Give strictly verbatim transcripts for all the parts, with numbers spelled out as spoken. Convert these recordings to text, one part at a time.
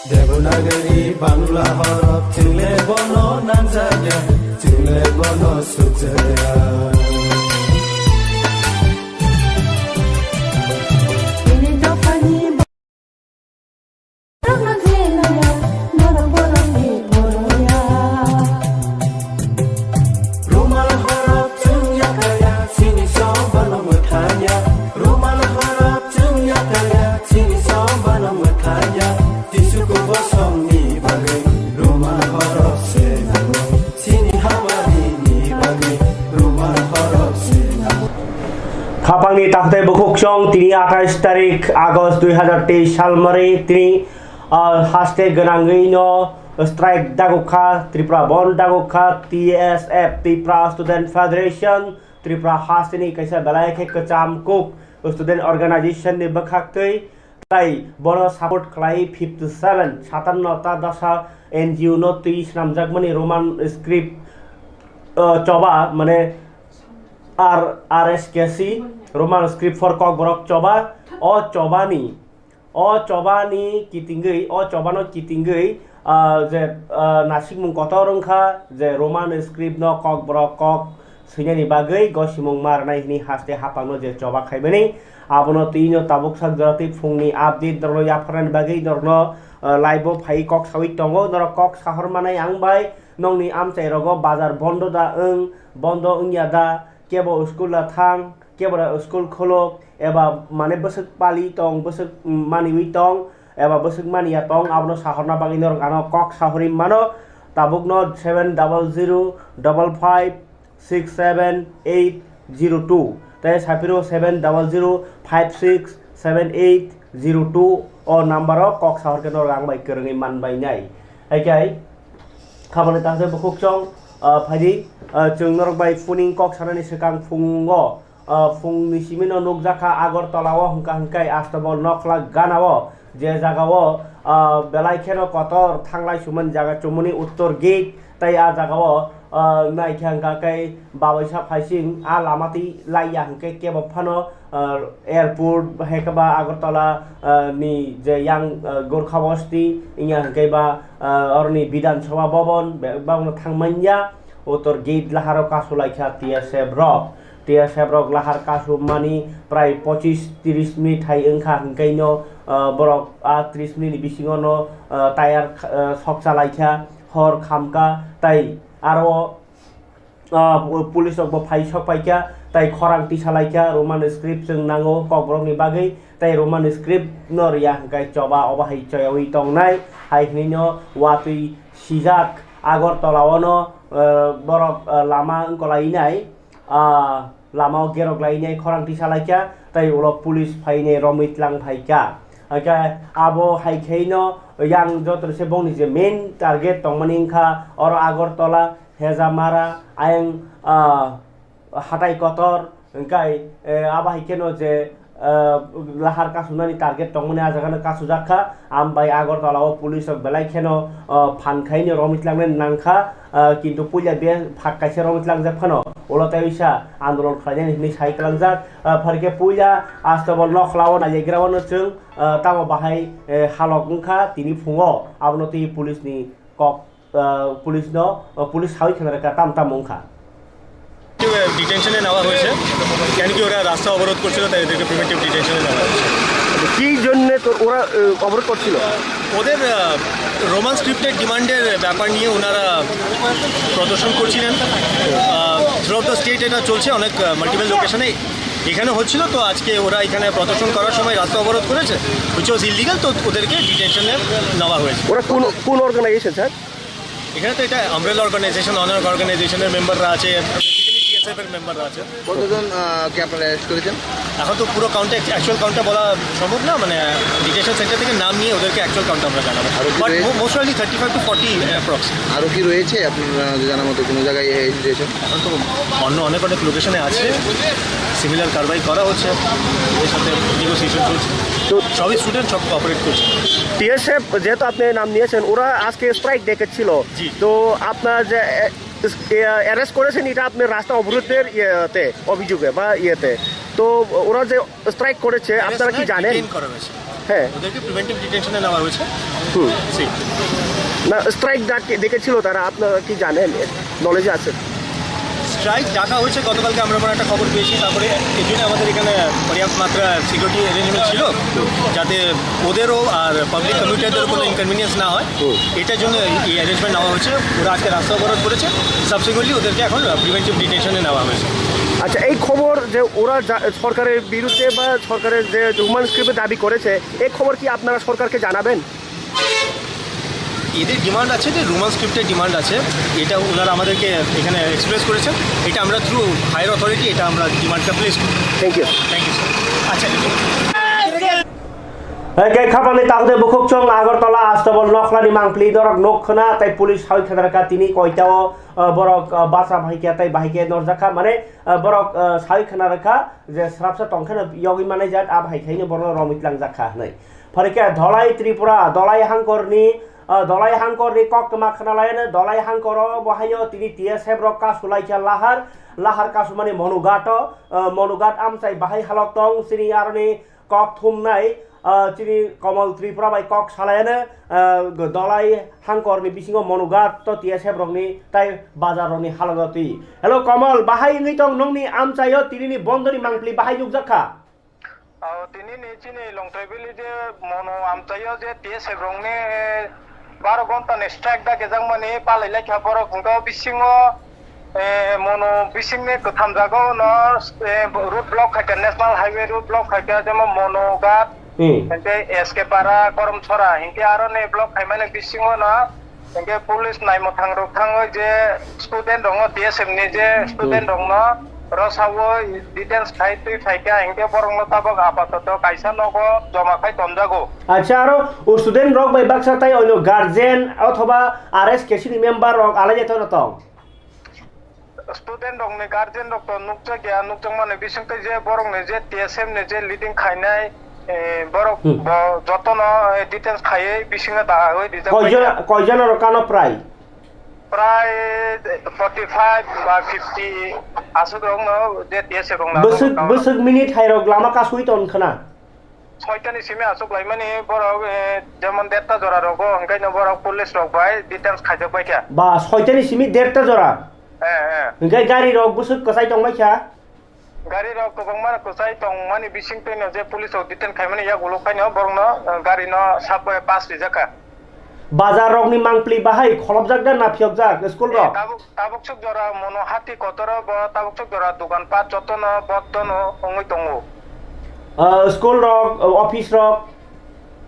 Devanagari Bangla horop chwngle bono nangjaya, chwngle bono sukjaya. Ini dophani borok no jelaya, norok borok ni boroya. Roman horop chwng yakaya, chini sobano mwthaya. Roman horop chwng yakaya, chini sobano mwthaya. Tisuk bosongni bagwi Roman horop se nango. Chini habarini bagwi Roman horop se nango. Khapangni takhtai bukhuk chwng tini athais tarik August dui hazar teis salmari tini, ah, haste gwnangwi no strike dagukha, Tripura Bandh dagukha, T S F, Tripura Student Federation, Tripura hasteni kaisa belai khe kwcham kuk student organization ni bwkhaktwi. Tai bono support khlai fifty seven, satanno ta dasa N G O no twi swnamjakmani Roman script, uh, choba, mane R, R S K C, Roman script for Kokborok choba, o chobani, o chobani kitingwi, o chobano kitingwi, uh, je, uh, nasikmung kotor wngkha, je Roman script no Kokborok kok swinani bagwi gosimung ma rwnai hwnwi haste hapangno je choba khaimani, abono twino tabuk sak jora twi phungni update norokno yapharnani bagwi norokno, ah, live o phai kok sawi tongo. Norok kok sahor manai ang bai, nokni amchai rogo bazar bondo da wng, bondo wngya da, kebo school da thang, kebo da school kholok, eba mane bwswk pali tong, bwswk, mm, maniwi tong, eba bwswk maniya tong, abono sahorna bagwi norok ano kok sahorwi mano. Tabukno seven double zero double five six seven eight zero two, tei saphiro seven double zero five six seven eight zero two o number o kok sahor khe norok ang bai kwrwngwi man bai nai. Hai khe hai khabani tangse bukhuk chwng, ah, phaidi, ah, chwng norok bai phuning kok sanani swkang phungo, ah, phungni simi no nukjakha Agartala o hwnkha hwnkhe Astabol Nokhla gana o je jaga o, ah, belai kheno kotor thanglai sumani jaga chumuni uttor gate. Tai a jaga o, ah, naikhe hwnkha khe babaisa phaising a lama twi laiya hwnkhe kebo phano, ah, airport hai khe ba Agartala, ah, ni je yang, ah, Gorkha bosti wngya hwnkhe ba, ah, oroni Bidhan Sabha Bhavan be-, bagno thangmanya. Uttor gate laharo kasu laikha T S F rok. T S F rok lahar kasumani prai pochis tris minute hai wngkha, hwnkhe no, ah, borok a tris minute ni bisingo no, ah, tire, ah, sokcha laikha, hor khamkha, tai aro, ah, police rok bo phai sok paikha, tai khorang tisa laikha, Roman script chwng nango Kokborok ni bagwi, tai Roman script no riya hwnkhe choba obo hai choyawi tongnai, hai hwnwi no watwi sijak Agartala o no, ah, borok, ah, lama wngkolai nai. Ah, lama o gerok lai nai khorang tisa lai kha, tai ulo police phai nai romwi tlang phai kha. Hakhe abo hai khe no yang joto se bongni je main target tongmani wngkha oro Agartala, Hejamara, ayang, ah, hatai kotor, hwnkhe, eh, abo hai khe no je, ah, lahar kasumnani target tongmani ah jaga no kasujak kha. Ambai Agartala o police rok belai kheno, ah, phan khai no romwi tlangnani nang kha. Ah, kintu puila be phak kaisa romwi tlangjak phano ulo tei wisa andolon khlainani hinwi sai tlangjak. Ah, phai khe puila Astabol Nokhla o nailegra o no chwng, ah, tamo bahai, eh, halok wngkha tini phungo, abono twi police ni kok, ah, police no, ah, police sawi khna rwkha tam tam wngkha. ডিটেনশনে নেওয়া হয়েছে, কেন কি ওরা রাস্তা অবরোধ করছিল, তাই ওদেরকে প্রিভেন্টিভ ডিটেনশনে নেওয়া হয়েছে। কি জন্য তো ওরা, আহ, অবরোধ করছিল? ওদের, আহ, রোমান স্ক্রিপ্টের ডিমান্ডের ব্যাপার নিয়ে ওনারা প্রদর্শন করছিলেন। থ্রু আউট দ্য স্টেট এটা চলছে, অনেক, আহ, মাল্টিপল লোকেশনে এখানে হচ্ছিল। তো আজকে ওরা এখানে প্রদর্শন করার সময় রাস্তা অবরোধ করেছে, হুইচ ওয়াজ ইলিগাল। তো ওদেরকে ডিটেনশনে নেওয়া হয়েছে। ওরা কোন, কোন অর্গানাইজেশন, স্যার? এখানে তো এটা আমব্রেলা অর্গানাইজেশন, অনার অর্গানাইজেশনের মেম্বাররা আছে, টিএসএফ এর মেম্বাররা আছে। কতজন, আহ, কে আপনারা অ্যারেস্ট করেছেন? এখন তো পুরো কাউন্টটা, অ্যাকচুয়াল কাউন্টটা বলা সম্ভব না, মানে ডিটেনশন সেন্টার থেকে নাম নিয়ে ওদেরকে অ্যাকচুয়াল কাউন্ট আমরা জানাবো। আরো কি বাট রয়েছে? Most probably thirty five to forty approx. আরো কি রয়েছে আপনার, আহ, জানা মতো কোনো জায়গায় এসে দিয়েছেন? এখন তো অন্য অনেক অনেক লোকেশনে আছে, সিমিলার কারবাই করা হচ্ছে, এর সাথে নেগোসিয়েশন চলছে। তো সবই স্টুডেন্ট, সব কোঅপারেট করছে। টিএসএফ যেহেতু আপনি নাম নিয়েছেন, ওরা আজকে স্ট্রাইক ডেকেছিল। জি। তো আপনার যে, এ, এ, অ্যারেস্ট করেছেন, এটা আপনি রাস্তা অবরোধের ইয়েতে, অভিযোগে বা ইয়েতে। তো ওরা যে স্ট্রাইক করেছে, আপনারা কি জানেন? ডিটেইন করা হয়েছে। হ্যাঁ। ওদেরকে প্রিভেন্টিভ ডিটেনশনে নেওয়া হয়েছে। হুম। জি। না, স্ট্রাইক ডাকে ডেকেছিল তারা, আপনারা কি জানেন? নলেজে আছে? স্ট্রাইক ডাকা হয়েছে, গতকালকে আমরা কোনো একটা খবর পেয়েছি, তারপরে এই জন্য আমাদের এখানে পর্যাপ্ত মাত্রা সিকিউরিটি অ্যারেঞ্জমেন্ট ছিল, যাতে ওদেরও আর পাবলিক কমিউনিটিদেরও কোনো ইনকনভিনিয়েন্স না হয়। হুম। এটার জন্য এই অ্যারেঞ্জমেন্ট নেওয়া হয়েছে। ওরা আজকে রাস্তা অবরোধ করেছে, সাবসিকুয়েন্টলি ওদেরকে এখন প্রিভেন্টিভ ডিটেনশনে নেওয়া হয়েছে। আচ্ছা, এই খবর যে ওরা যা-, সরকারের বিরুদ্ধে বা সরকারের যে হিউম্যান স্ক্রিপ্টে দাবি করেছে, এই খবর কি আপনারা সরকারকে জানাবেন? এদের ডিমান্ড আছে, যে রোমান স্ক্রিপ্টের ডিমান্ড আছে, এটা ওনারা আমাদেরকে এখানে এক্সপ্রেস করেছেন। এটা আমরা থ্রু হায়ার অথরিটি, এটা আমরা ডিমান্ডটা প্লেস করি। Thank you. Thank you sir. আচ্ছা। Hwnkhe khapangni takhuk tei bukhuk chwng Agartala Astabol nokhlani mangpili dorok nuk khna tei police sawi khna rwkha tini koitao, ah, borok, ah, bacha bahai khe tei bahai khe norjak kha, mane, ah, borok, ah, sawi khna rwkha je srapsa tong kheno yogwi manai jak, ah, bahai khaino borokno romwi tlangjak kha hwnwi. Phai khe Dholai Tripura, Dholai Hangkorni, ah, Dholai Hangkorni koktwma khna lai ano, Dholai Hangkoro bo haino tini T S F rok kasu lai kha lahar, lahar kasumani Monughat o, ah, Monughat amchai bahai halok tong, chini aroni kok thumnai, ah, chini Komol Tripura bai kok salaiano, ah, Dholai Hangkorni bisingo Monughat to T S F rokni tai bazar rokni halogo twi. Hello Komol, bahai wngwi tong nongni amchaio tinini bondoni mangpili bahai nukjak kha? Oh, tinini chini Longtrai Valley je Mono amchaio je T S F rokni, eh, baro gonta ni strike da kejak mani palai lai kha borok hwnkhe o bisingo Eh, mono bisingni kwtham jagao no, eh, road block khaikha, National Highway road block khaikha, jemon Monoghat, Hmm. hinkhe S K Para, Koromchora, hinkhe aro ni block khaimani bisingo no, hinkhe police naimwthang rok thangwi je student rok no, T S F ni je student Hmm. rok no rosao details khai twi phaikha, hinkhe borok no tabok apatoto kaisa nogo joma khai tonjago. Acha, aro o student rok bai baksa tai oino guardian othoba R S K C ni member rok alai jai tongno tong? Student rokni guardian rok to nukjak ya, nukjak mani bisingtwi je borokni je T S F ni je leading khainai, eh, borok Hmm. bo jotono, eh, details khaiwi bisingo dawi rijak Koijon, paikha. Koijon oro kano prai? Prai forty five ba fifty aswk rokno je T S F rokno Bwswk, aswk rokno. Bwswk minute hai rok lama kasui ton khna? Soitani simi aswk laimani borok, eh, jemon derta jora rogo, hwnkhe no borok police rok bai details khaijak bai kha. Ba, soitani simi derta jora? Eh, eh. Hwnkhe gari rok bwswk kwchai tong bai kha? Gari rok kwbangma kwchai tong mani bising twi no je police rok detain khaimani yak ulo khai no borok no, eh, gari no sab bai pass rijak kha. Bazar rok ni mangpili bahai kholopjak da na phiyokjak school rok? Eh, tabuk Tabuk suk jora mono hati kotoro bo tabuk suk jora dogan pat jotono bodono wngwi tongo. Ah, school rok, office rok?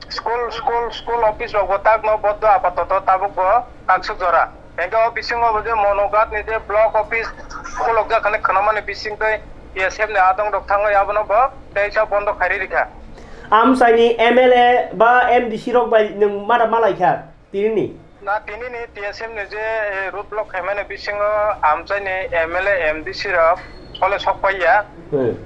School, school, school office rok bo takno bodo apatoto tabuk bo taksuk jora. Hingke o bisingo bo je Monoghat ni je block office khulukjak hinwi khwnamani bisingtwi T S F ni adong rok thangwi abono bo teisa bondo khairi rikha. Amchaini M L A ba M D C rok bai nwng mada malaikha? Tinini? Na, tinini T S F ni je, eh, road block khaimani bisingo amchaini M L A, M D C rok sole sok paiya. Hmm.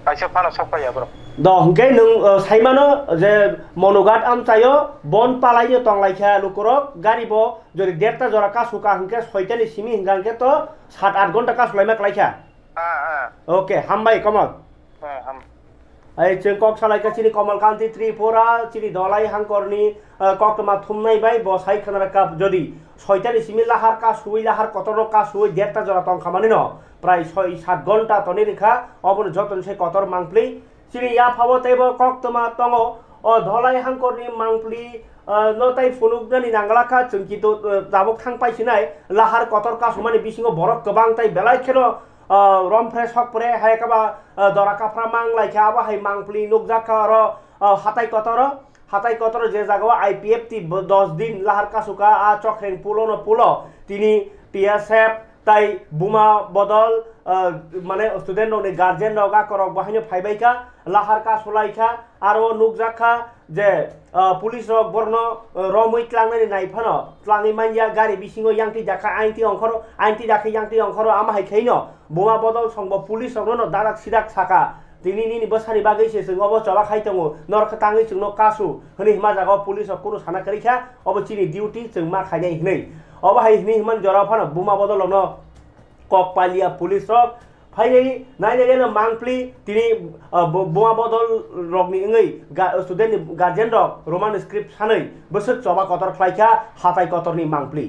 Kaisa phano sok paiya borok. Do, hwnkhe nwng, uh, saimano je Monoghat amchaio bon palaino tonglaikha lukurok, gari bo jodi derta jora kasuka hwnkhe soitani simi hwnkha hwnkhe to sat at ghonta kasulaima klaikha. Ah, ah. Okay, hambai, Komol. Ah, ham. Ai, chwng kok salaikha chini Komol Kanti Tripura, chini Dholai Hangkorni, ah, koktwma thumnai bai bo sai khwnarwkha, jodi soitani simi lahar kasuwi, lahar kotorno kasuwi derta jora tongkha manino, prai soi sat ghonta tonwi rikha, obono jotono se kotor mangpli. Chini yaphabo teibo koktwma tongo, o Dholai Hangkorni mangpli, ah, no tai phunuknani nanglakha, chwng kintu, ah, tabuk thang paisinai, lahar kotor kasumani bisingo borok kwbang tai belai kheno, ah, romphre sokphre hai kaba, ah, dora kaphra mang laikha, abo hai mangpli nukjakha oro, ah, hatai kotoro, hatai kotoro je jagao I P F T bo dos din lahar kasuka, ah, Chokreng pulo no pulo, tini T S F, Tai buma bodol, ah, mane student rokni guardian rok akorok bo haino phaibaikha, lahar kasulaikha, aro nukjakha je, ah, police rok borokno, ah, romwi tlangnani naiphano tlangwi manya, gari bisingo yangtwi dakha, aingtwi ongkhoro, aingtwi dakha yangtwi ongkhoro, ama hai khaino buma bodol songbo police rokno no darak sidak sakha. Tini nini bwsani bagwi se chwng obo choba khai tongo, norokhe tangwi chwngno kasu hwnwi hima jaga o police rok kunu sana kwrwi kha, obo chini duty chwng ma khainai hwnwi. Obo hai hwnwi himani jora phano buma bodol rokno kok palia police rok Nainai, nainai no mangpli tini, ah, bo-, buma bodol rokni wngwi ga-, student ni guardian rok Roman script sanwi bwswk choba kotor khlaikha hatai kotorni mangpli.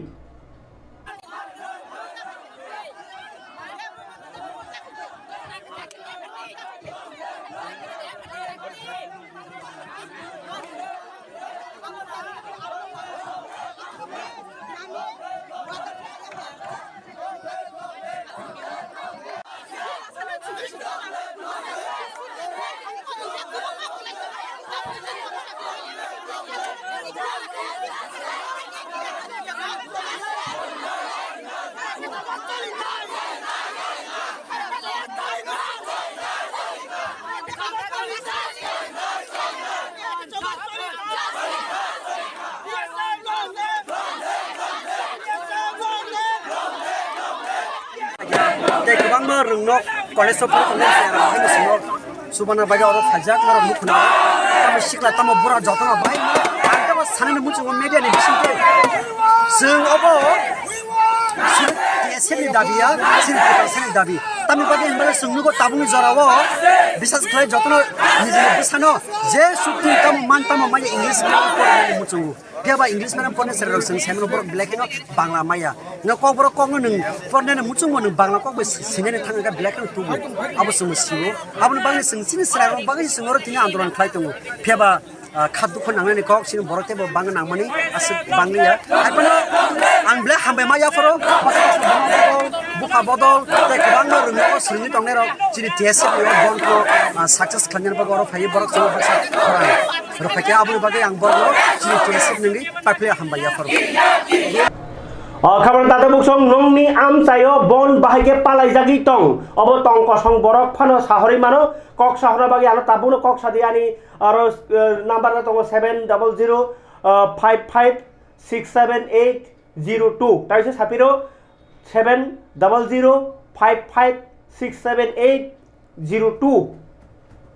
Tei kwbangma rwngno college o phuru tongnai se rang haino simo subana bagwi oro phaijak norok nukhuna. Tamo sikla tamo bura jotono bai ang tamo sanani muchungo media ni bisingtwi chwng obo T S F ni dabi ya, chini kwtal sani dabi. Tamni bagwi hinmale chwng nugo tabukni jorao bisas khlai jotono nijini bwsano je sukti tamo man tamo maya English medium pornani muchungo. Phiya ba English medium pornai chwrairok chwng saimano borok belai kheno Bangla maya. Nga kok borok kokno nwng pornani muchungo nwng Bangla kok bai sinani thangkha belai kheno tubu. Abo chwngbo sio. Aboni bagwi chwng chini chwrairok bagwi chwng oro tini andolon khlai tongo. Phiya ba ah, kha dukhu nangnani kok chini borok teibo bangwi nangmani aswk bangli ya. Haiphano ang belai hambai ma yaphoro, bupha bodol tei kwbangma rwngnogo swrwngwi tongnairok chini T S F ni o bondh no, ah, success khlainani bagwi oro phaiwi borok chwngno baksa khorang rwphaikha, aboni bagwi ang borokno chini T S F ni wngwi paiphlaiya hambai yaphoro. O khabang tata buksong nongni amchaio bondh bahai khe palaijagwi tong, obo tong kosong borok phano sahorwi mano, kok sahorna bagwi ano tabukno kok sadi ani Aro, eh, number no tongo seven double zero, eh, five five six seven eight zero two. Taisa sapiro seven double zero five five six seven eight zero two.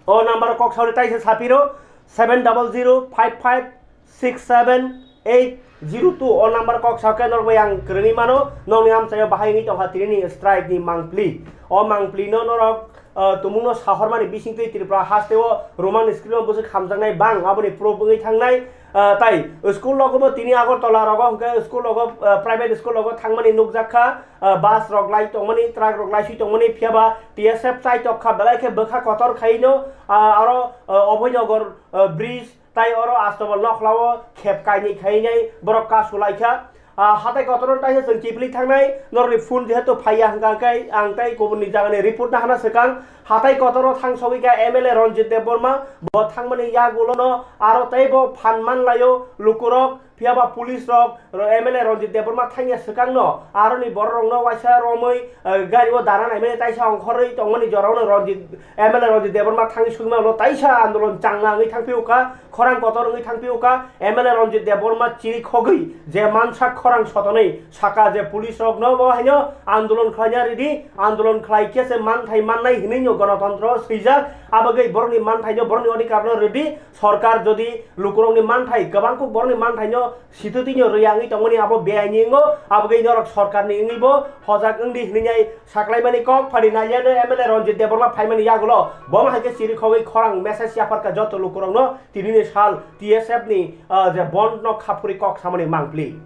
O number kok sauri taisa sapiro seven double zero five five six seven eight zero two. O number kok sakhe norok bai ang kwrwngwi mano, nokni amchaio bahai wngwi tongkha tini ni strike ni mangpli. O mangpli no norok, ah, tumungno sahormani bisingtwi Tripura hasteo Roman script-o bwswk hamjaknai bang aboni proof wngwi thangnai. Ah, tai school rogobo tini Agartala rogo hwnkhe school rogo, ah, private school rogo thangmani nukjakha, ah, bus rok lai tongmani, truck rok laiswi tongmani, phiyaba T S F chai tokkha belai khe bwkha kotor khaino, ah, aro, ah, Obhoynagar, ah, bridge Tai oro Astobal nokhlao khep kainwi khainai borok kasu laikha. Ah, hatai kotorno taisa chwng kiphilwi thangnai, norokni phone jehetu phaiya hwnkha khe ang tai kubunni jagani report no hana swkang. Hatai kotoro thang sogwi kha M L A Ranjit Debbarma, bo thangmani yagulono aro teibo phan manlaio lukurok, phiyaba police rok, ro-, M L A Ranjit Debbarma thangya swkangno aroni bororokno waisa romwi, eh, gario dana naimani taisa ongkhorwi tongmani jorao no Ranjit, M L A Ranjit Debbarma thangwi sugima ulo taisa andolon changna wngwi thangphio kha. Khorang kotor wngwi thangphio kha, M L A Ranjit Debbarma chiri khogwi je mansak khorang sotonwi saka je police rokno bo haino andolon khlaina ridi, andolon khlai khe se manthai mannai hinwi no gonotontro swijak, abagwi borokni manthaino borokni odhikarno ridi, sorkar jodi lukurokni manthai kwbang kuk borokni manthaino sitwtwino rwya wngwi tongmani abo beaini wngo, abagwi norok sorkarni wngwibo hojak wngdi hinwi saklaimani kok phari naliano M L A Ranjit Debbarma phaimani yagulo bono hai khe chiri khogwi khorang message yapharkha joto lukurokno. Tinini sal T S F ni, ah, je bond no khaphuri kok samani mangpli.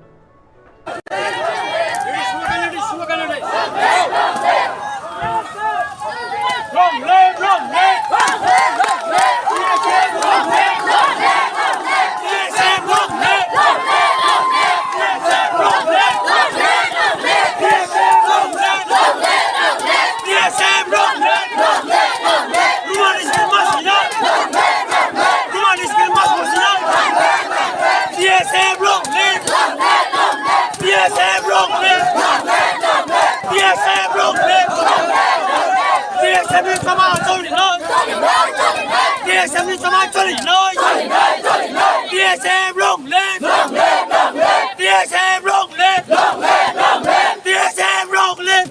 T S F long live! T S F long live! T S F long live! T S F ni tama choli noi! T S F ni tama choli noi! T S F long live! T S F long live! T S F long live!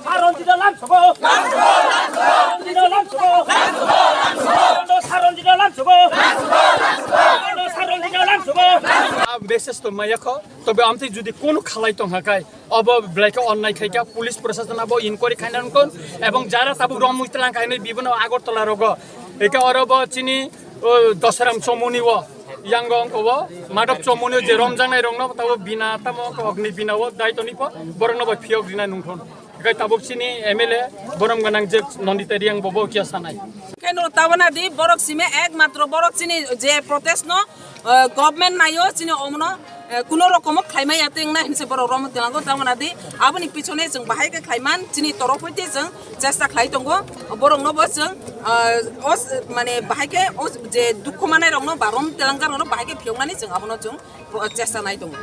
Saron jida lam sobo! Saron jida lam sobo! Saron jida lam sobo! Saron jida lam sobo! Saron jida lam sobo! Saron jida lam sobo! Saron jida lam sobo! Message to maya kho, tobe amtwi jodi kono khalai tong hakai, Obo belai khe onnai khaikha, police proshashan abo inquiry khaina nangkon, ebong jara tabuk romwi tlang khainai bibono Agartala rogo. Eka oro bo chini, o, Dosaram Chomoni o, yango ongko o, Madhab Chomoni o je romjaknai rokno tabo bina tamo ongko ogni bina o daitoni pho borokno bo phiyok rina nungthon. Eka tabuk chini M L A borom gwnang je Nandita Riang bo bo kiya sanai. Khe no tabana di borok sime ek matro borok chini je protest no, eh, government naio chini omono, eh, kuno rokomo khlaimaya tengna hinse borok romwi tlango tabana di aboni pichone chwng bahai khe khlaiman chini torof hoite chwng chesta khlai tongo borok no bo chwng, eh, os mane bahai khe os je dukhu manai rok no ba rom tlang rok no bahai khe phiyoknani chwng abono chwng chesta nai tongo.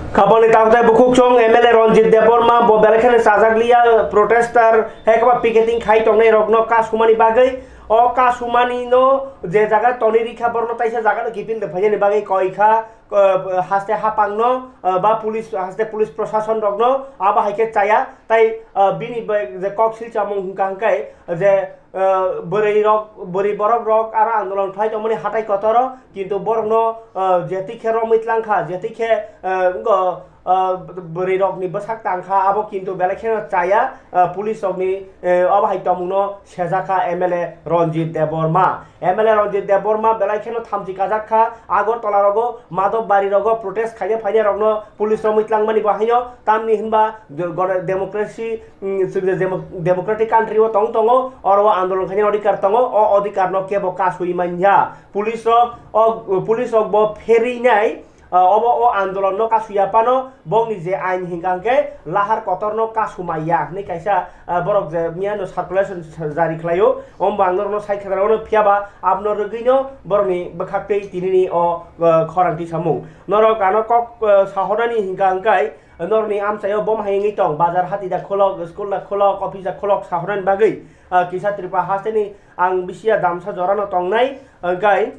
Khapangni tangtai bukhuk chwng M L A Ranjit Debbarma bo belai kheno chajak liya protester hai khe ba picketing khai tongnai rokno kasumani bagwi. O kasumani no je jaga toni rikha borno taisa jaga no kipil de phaiyani bagwi koi kha, eh, haste hapang no, eh, ba police haste police proshashan rok no abo hai khe chaya tai, eh, bini bai je kok silchamung hwnkha hwnkhe je, eh, bwrwi rok, bwrwi borok rok aro andolon khlai tongmani hatai kotoro, kintu borokno, eh, jethi khe romwi tlang kha, jethi khe, eh, wngkha, eh, bwrwi rokni bwsak tang kha, abo kintu belai kheno chaya, eh, police rokni, eh, obo hai tongmungno sejak kha M L A Ranjit Debbarma. M L A Ranjit Debbarma belai kheno thamchi kajak kha, Agartala rogo, Madhab Bari rogo protest khaina phaina rokno police romwi tlangmani bo haino, tamni hinba de-, gona-, democracy, mm, chwng je demo-, democratic country o tong tongo, oro o andolon khaina odhikar tongo, o odhikar no kebo kasui manya. Police rok, o, police rok bo pherwi nai, ah, obo o andolon no kasui ya phano, bongni je ain hingka hingke lahar kotor no kasumai ya hinui kaisa, ah, borok je miya no circulation jari khlai o, ombo ang norok no sai khwna rw no phiya ba abno rwgwi no borok ni bwkhak tei tini ni o, ah, khorang twi samung. Norok ano kok, ah, sahornani hingka hingkai, norokni amchaio bom hai wngwi tong, bazar hati da khulok, school da khulok, office da khulok, sahornani bagwi, ah, kisa Tripura hasteni ang bisiya damsa jorano tongnai, hingkai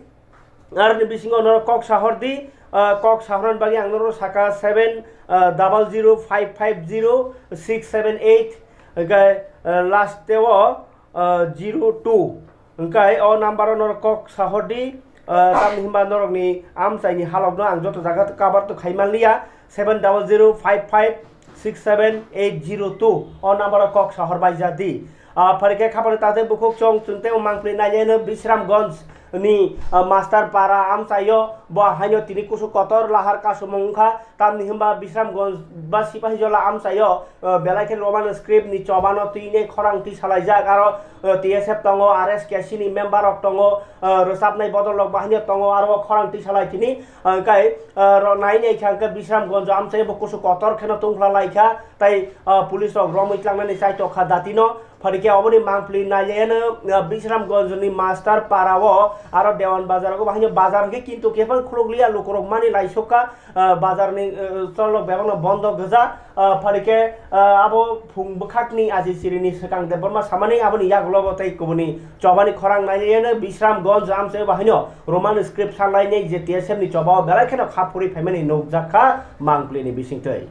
aroni bisingo norok kok sahordi, ah, kok sahornani bagwi ang norok saka seven, ah, double zero five five zero six seven eight, hingkai, ah, last o, ah, zero two. Hwnkhe o number-o norok kok sahordi, ah, tamni hwnba norokni amchaini halokno ang joto jaga cover to khai manliya, seven double zero five five six seven eight zero two o number-o kok sahor baijadi. Ah, phaikhe khapani tatwi bukhuk chwng chwng tei mangpli naileno Bisramganj ni, ah, Master Para amchaio bo haino tini kusu kotor lahar kasumung wngkha. Tamni hwnba Bisramganj ba Sipahijola amchaio, uh, belai khe Roman script ni chobano twi nei khorang twi salaijak, aro, uh, T S F tongo, R S K C ni member rok tongo, uh, rwchapnai bodol rok bahai no tongo, aro o khorang twi salai tini, uh, hwnkhe, uh, ro nai nei kha hwnkhe Bisramganj amchaio bo kusu kotor kheno tungphla lai kha, tai, uh, police rok romwi tlangnani chai tokha datino. Phaikhe oboni mangpli naileno, uh, Bisramganj ni Master Para o aro Dewan Bazar o bahai no bazar hwnkhe kintu kephang khulukliya lukurok mani laisokha. Ah, bazar ni, ah, cholrok bebak no bondo gwja, ah, phaikhe, ah, abo phung bwkhak ni aji chiri ni swkang Debbarma samani aboni yagulo bo tei kubuni choba ni khorang nailaiya no Bisramganj amchaio bahai no Roman script sanlai ni je T S F ni choba o belai kheno kha phuri phaimani nukjak kha mangpli ni bisingtwi.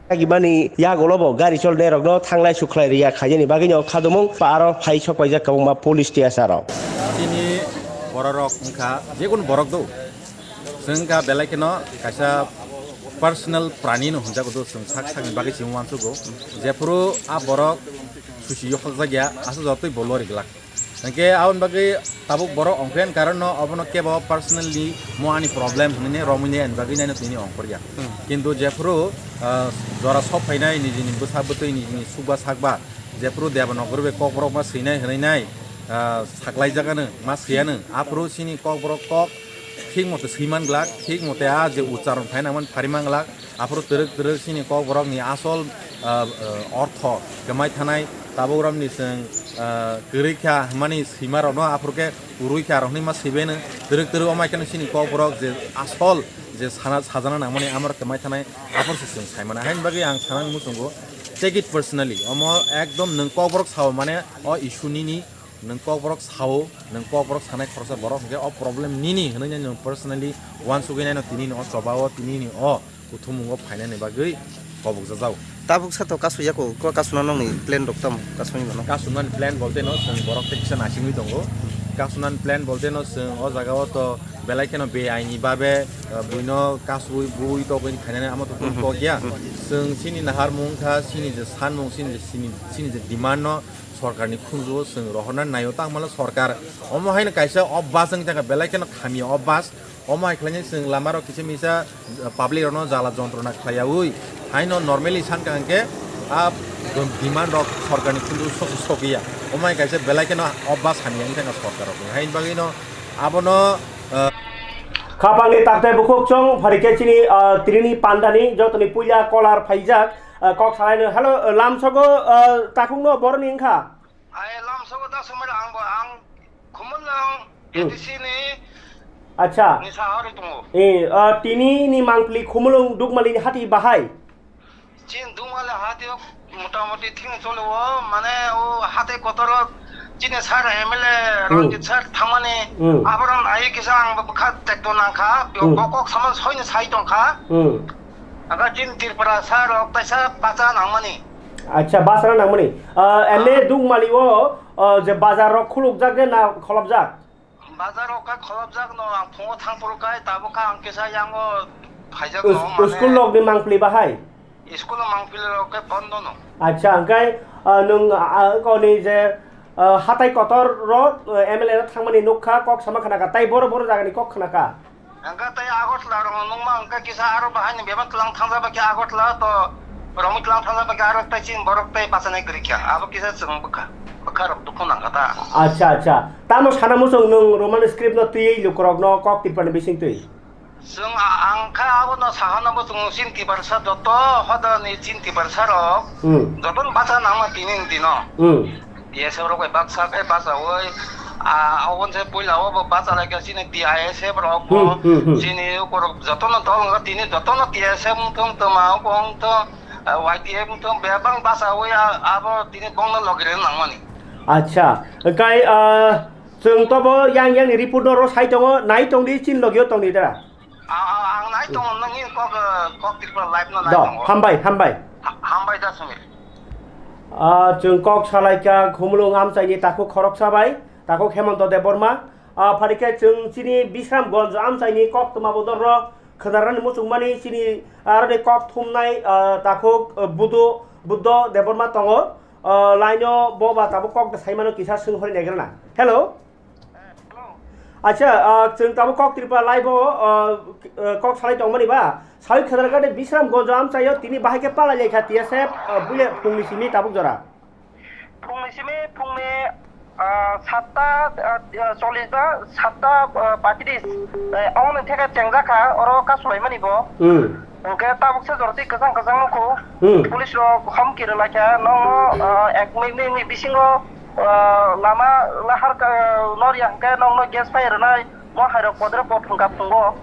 Agibani yagulo bo gari cholnai rok no thanglai sukhlai riya khainani bagwi no khadumung pa aro phai sok paijak kwbangma police T S R rok. Tini bororok wngkha jekunu borok do. Chwng kha belai kheno kaisa personal prani no hwnjago do, chwng sak sakni bagwi chwng uansugo. Jephuru a borok susi yokhokjak ya, aswk jotoi bo lori glak. Hwnkhe aboni bagwi tabuk borok ongkha ani karon no obono kebo personally mo ani problem hwnwi ne romwi ne ani bagwi naino tini ongkhorya. Hmm. Kintu jephuru, ah, jora sok phainai nijini bwsa bwtwi nijini sukba sakba, jephuru Debanagari bai Kokborok ma swinai hwnwi nai, ah, saklaijak ano, ma swi ano, aphuru chini Kokborok kok thik mote swiman glak, thik mote a je ucharon phaina man phariman glak, aphuru twrwk twrwk chini Kokborok ni asol, ah, ah, ortho kwmai thanai, tabuk romni chwng, ah, kwrwi kha hwnmani swima rokno aphuru khe kwrwi kha rok hwnwi ma swibaino, twrwk twrwk omai kheno chini Kokborok je asol je sana sajana nangmani amorok kwmai thanai aphuru se chwng saimana. Haini bagwi ang sanani muchungo, take it personally, omo ekdom nwng Kokborok sao mane o issue nini, nwng Kokborok sao, nwng Kokborok sanai khoroksa borok hwnkhe o problem nini hwnwi nwng personally uansugwi naino tini ni o choba o, tini ni o kuthumungo phainani bagwi kobokjak jao. Tabuk sa to kasu yako, ko kasu na nongni plan rok tamo, kasu ni mano. Kasu nani plan bolte no chwng borok tei kisa naisingwi tongo. Kasu nani plan bolte no chwng o jaga o to Belai kheno be aini babe, uh, buino kasui bui togwi khainani amo to kok ya. Chwng chini naharmung kha, chini je sanmung, chini je, chini, chini je demand no sorkar ni khunju chwng rohorna naio, tangmalo sorkar omo haino kaisa o bus wng thangkha, belai kheno khamya o bus. Omo hai khlainai chwng lama rok kisa misa, uh, public rokno jala jontrona khlaiyaui haino normally sankha hwnkhe a demand rok sorkar ni khunju sok, sokya. Omo hai kaisa belai kheno o bus hamya wng thangkha sorkar rok. Haini bagwino abono, uh, Khapangni taktai bukhuk chwng pharikhe chini, ah, trini pandani jotoni puila caller phaijak, ah, kok salaino. Hello, ah, lamsogo, ah, takhukno boroni wngkha? Ai lamsogo da sumai ang bo ang Khumulwng Hmm. A D C ni Acha. Ni sahari tongo. Eh, ah, tini ni mangpli Khumulwng Dukmali ni hati bahai. Chin Dukmali hati o motamoti thing chole o, mane o hati kotor o chini sir M L A Hmm. Ranjit sir thangmani Hmm. aboron ai kisa ang bwkha tekto nangkha, Hmm. bokok saman soini sai tongkha. Hmm. Aga chin Tripura sir rok taisa bacha nangmani. Acha, bacha nangmani. Ah, M L A Ah. Dukmali o, ah, je bazar rok khulukjak de na kholopjak? Bazar o kha kholopjak no, ang phungo thang phuru khai, tabuk kha ang kisa yango phaijak Us-, no, mane school log ni mangpli bahai? School o mangpli rok khe bondo no. Acha, hwnkhe, ah, nwng, ah, koni je, ah, hatai kotor ro, ah, M L A ro thangmani nukha, kok sama khna kha, tai boro boro jaga ni kok khna kha. Hwnkhe tai Agartala rok nungma hwnkhe kisa aro bahai ni bebak tlang thangja ba khe Agartala to romwi tlang thangja ba khe aro tai chini borok tai bachanai kwrwi kha. Abo kisa chwng bwkha, bwkha rok dukhu nang kha ta. Acha, acha. Tamo sana muchung nwng Roman script no twiwi lukurok no kok Tripura ni bising twi? Chwng a-, ang kha abo no sahana bo chwng chini Tiprasa joto hoda ni chini Tiprasa rok Hmm. joto no bacha nangma tini ni dino. Hmm. T S F rok bai baksa khe bachaui, ah, oboni se puila o bo bachalaikha chini T I S F rok bo, Hmm, hmm, hmm. chini ukorok jotono dol wngkha, tini jotono T S F wngthung, twma wngthung, ah, Y T F wngthung, bebak bachaui, ah, abo tini bongno logi rwna nangmani. Acha, hwnkhe, ah, chwng tobo yang yang ni report no ro sai tongo, nai tongdi, chini logio tongdi da? Ang, ang, ang nai tongo, nini kok, eh, kok Tripura Live no nai Do, tongo. Hambai, hambai. Ha-, hambai da Sumir. Ah, chwng kok salaikha Khumulwng amchaini takhuk khoroksa bai, takhuk Hemanta Debbarma. Ah, pharikhe chwng chini Bisramganj amchaini koktwma bodolrok khwnarani muchungmani chini aroni kok thumnai, ah, takhuk, ah, Budu, Buddha Debbarma tongo. Ah, line o bo ba tabuk kok da saimano kisa swng hori naigrana. Hello? Acha, ah, chwng tabuk kok Tripura Live o, ah, ah, kok salai tongmani ba? Salai khwdar gade Bisramganj amchaio tini bahai khe palai laikha T S F, ah, buya phungni simi tabuk jora. Phungni simi phungni, ah, satta, ah, ah, chollish ba satta, ah, paitris, eh, ongni theke chengjakha oro kasulaimani bo. Hmm. Hwnkhe tabuk se joroti kwchang kwchang nukho. Hmm. Police rok homki rwlaikha, nokno, ah, ek minute ni bisingo, ah, lama lahar ka, nor ya hwnkhe nokno gas fire rwnai, mo hai rok podre pod hwnkha phungo.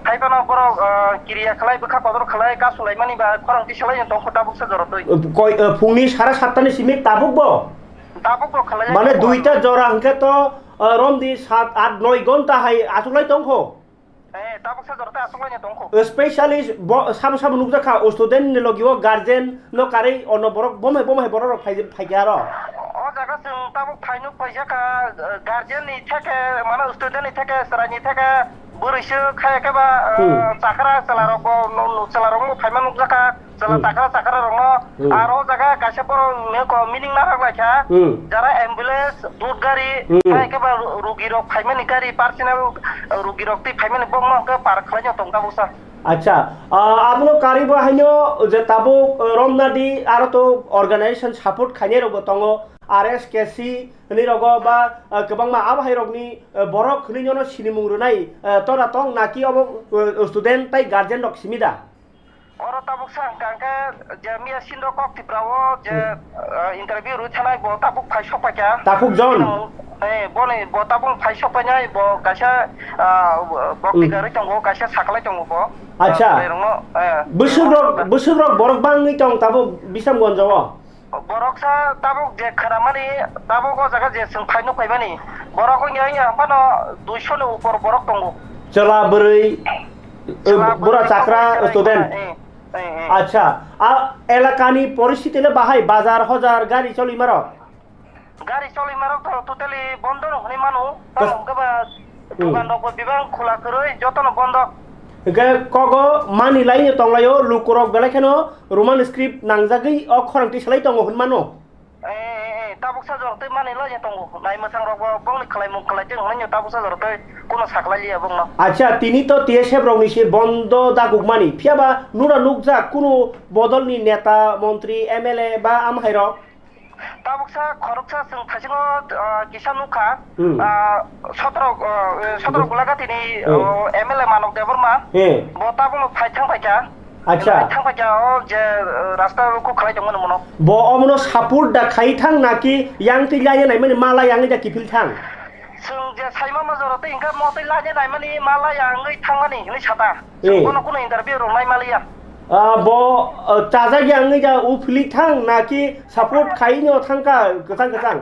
Hai phano borok, ah, kiriya khlai, bwkha kotor khlai, kasulaimani ba khorang tisalaino tongkho tabuk se jorotwi. Koi, ah, phungni sara satta ni simi tabuk bo? Tabuk bo khlai. Mane duita jora hwnkhe to, ah, romdi sat, at, noi gonta hai achuklai tongkho. Eh, tabuk se jorta aswk laina tongkho. Specially bo, sabo sabo nukjakha, student ni logi o guardian no karwi ono borok bomai bomai borok rok phai, phaikha aro. O jaga chwng tabuk phainuk phaijakha, guardian ni theke, mano student ni theke, chwrai ni theke, bwrwi se khaya khe ba, Hmm. chakra chwla rok bo, no, no, chwla rok bo phaima nukjakha. Chwla Hmm. takra takra rokno Hmm. aro jaga kaisa borok meko meaning narak lai kha. Hmm. Jara ambulance, dud gari, Hmm. hai khe ba ru-, rugi rok phaimani gari, personal, uh, rugi rok twi phaimani bokno hwnkhe par khlaino tong tabuk sa. Acha, ah, abono karwi bo haino je tabuk, uh, romnadi aro to organization support khainai rokbo tongo, R S K C hwnwi rogo ba, uh, kwbangma abo hai rokni, uh, borok hwnwi nono sinimung rwnai, uh, tora tong naki obo, uh, student tai guardian rok simi da? Oro tabuk sa hwnkha hwnkhe je miya Sindro Kok Tipra o je, Hmm. ah, interview rwi thanai bo tabuk phai sok paikha. Takhuk jon? Eh, boni bo tabuk phai sok painai bo kaisa, ah, bokti Hmm. garwi tongo, kaisa saklai tongo bo. Acha. Ah, borok rokno, eh, Bwswk rok, bwswk rok borok bangwi tong tabuk Bisramganj o? Borok sa tabuk je khwnamani, tabuk o jaga je chwng phaino phaimani, borok wngya wngya phano duiso ni upor borok tongo. Chwla bwrwi, Chwla bura bwrwi chakra tongo, student. Eh, eh, eh. Acha, a elakani poristiti le bahai, bazar hojar gari choli maro? Gari choli maro to totally bondo no hwnwi mano. Kas- Tamo hwnkhe ba Hmm. Dogan rok bo bebak khula kwrwi jotono bondo. Hwnkhe kogo mani lai no tonglaio, lukurok belai kheno Roman script nangjagwi o khorang tisalai tongo hwnmano. Eh, eh, eh, tabuk sa jor twi mani lai tongo. Nai mwsang rok bo bongni khlaimung khlai twi hwnwi tabuk sa jor twi kuno saklai liya bongno. Acha, tini to T S F rokni se bondo dagukmani. Phiyaba nura nukjak kunu bodolni neta, montri, M L A ba amhairok? Tabuksa khoroksa chwng thaisingo, ah, kisa nukha, Hmm. ah, sotro, ah, eh, sotro Gulagati ni, Hmm. oh, M L A Manok Debbarma. Hmm. Bo tabukno phai thang phaikha. Acha. Phai thang phaikha, o je, eh, rasta kuk khlai tongmani mono. Bo omono support da khai thang naki yang twi laina naimani mala yang da kiphil thang? Chwng je saima ma jora tei hwnkhe mo tei laina naimani mala yang wngwi thangmani hwnwi sata. Chwng Eh. Bono kuno interview rwnai maliya. Ah, bo, ah, chajak yang wngwi da uphili thang naki support khai no thangkha kwchang kwchang?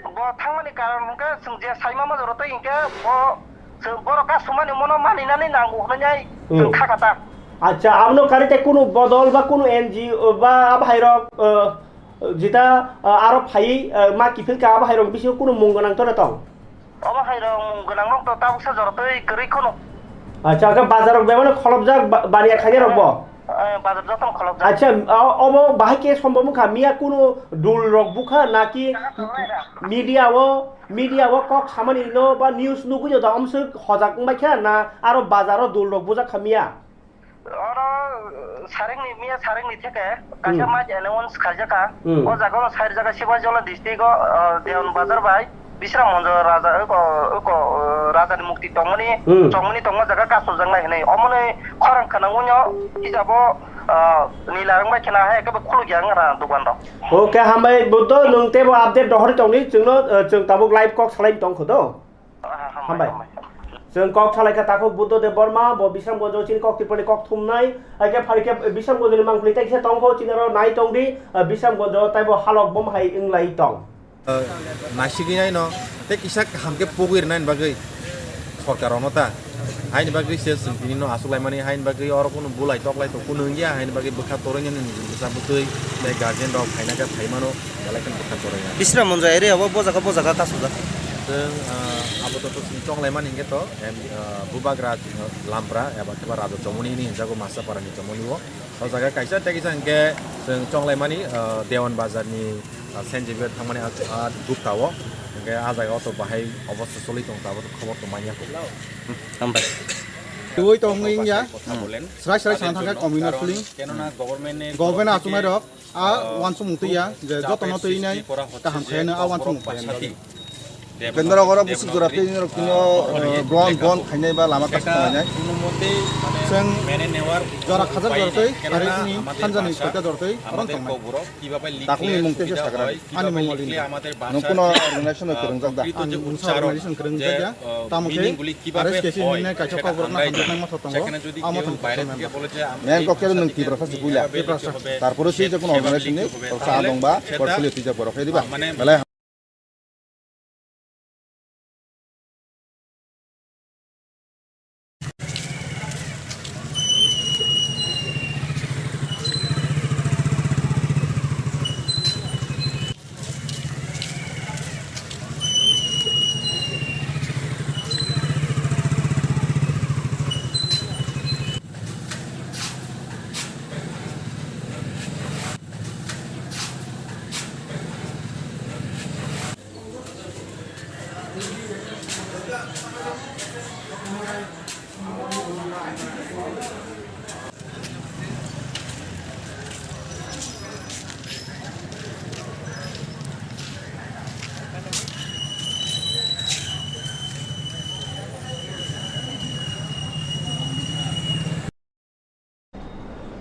Bo thangmani karon hwnkhe chwng je saima ma jora tei hwnkhe bo chwng borok kasumani mono maninani nango hwnwi Hmm. Chwng kha kha ta. Acha, abono kari tei kunu bodol ba kunu N G O ba abo hai rok, ah, jita, ah, aro phai, ah, ma kiphil ka abo hai rok bisingo kunu mung gwnang to na tong? Obo hai rok mung gwnang rok to tabuksa jora twi kwrwi kheno. Acha, khe bazar rok bebak no kholopjak ba-, baniya khainai rok bo? Eh, bazar jotono kholopjak. Acha, o-, obo bahai khe sombom wngkha, miya kunu dul rok bukha naki media o, media o kok samani no ba news nugwi no da omswk hojak wngbai kha na aro bazar o dul rok bujak kha miya? Oro, uh, saringni, miya saringni theke kaisa Hmm. Maj announce khaijaka. Hmm. O jaga o side jaga Sibajola district o, uh, Dewan Bazar bai Bisram Monjo raja, uko, uko, uh, raja ni mukti tongmani, Hmm. Tongmani tongma jaga kasojaknai hinwi. Omoni khorang khwnang unyo hijabo, uh, nila rwngbai khina hai kebo khulukya wng rang dogan rok. Okay, hambai Buddho, nwng tebo update dohorwi tongdi, chwngno, uh, chwng tabuk live kok salai tong kho do. Ah, hambai, Hambai. Hambai. Chwng kok salaikha takhuk Buddho Debbarma, bo Bisramganj o chini kok Tripurani kok thumnai, hai khe phai khe Bisramganj ni mangpili tei kisa tongkho chini oro nai tongdi, ah, Bisramganj o taibo halok bom hai wnglai tong. Ah, naisigwi naino, tei kisa kaham khe pogwi rwnani bagwi sorkar ono ta. Haini bagwi se chwng tini no aswk laimani, haini bagwi oro kunu bulai toklai to kunu wngya, haini bagwi bwkha torwi nini bwsa bwtwi tei guardian rok phaina khe phai mano, belai kheno bwkha torwi ya. Bisramganj area o bo jaga bo jaga kasujak. Chwng, ah, apatot chwng chonglaimani hwnkhe to, em, ah, Bubagra, ah, Lampra eba khe ba Raja Chomoni hinwi hinjago Masapara ni Chomoni o. O jaga kaisa tei kisa hwnkhe chwng chonglaimani, ah, Dewan Bazar ni, ah, Saint Xavier thangmani ah, ah, gupta o. Hwnkhe ah jaga o to bahai obosta choli tong tabuk khobor to manya kho. Hambai. Twiwi tong wngya. Srai srai sana thangkhe communal feeling. Government achuknai rok. A wansukmung twi ya, je jotono twi nai kaham khaino a wansukmung khaino. Kendra oro busuk jora twi rok tino, eh, bon, bon khainai ba lama kasuk khainai. Chwng jora khajak jora twi, tarik ni thanjani soita jora twi, oron tongnai. Takungni mung tei se sakra, ani mung malini. Nwng kuno organization no kwrwngjak da? Ang mungsa organization kwrwngjak ya. Tamo khe R S K C hinwi kaisa kokborok no hamjaknai motho tongo. Amo thang khe nwng Tiprasa se puila. Tarpore se je kono organization ni sa dongba portfolio twijak borok khe diba. Belai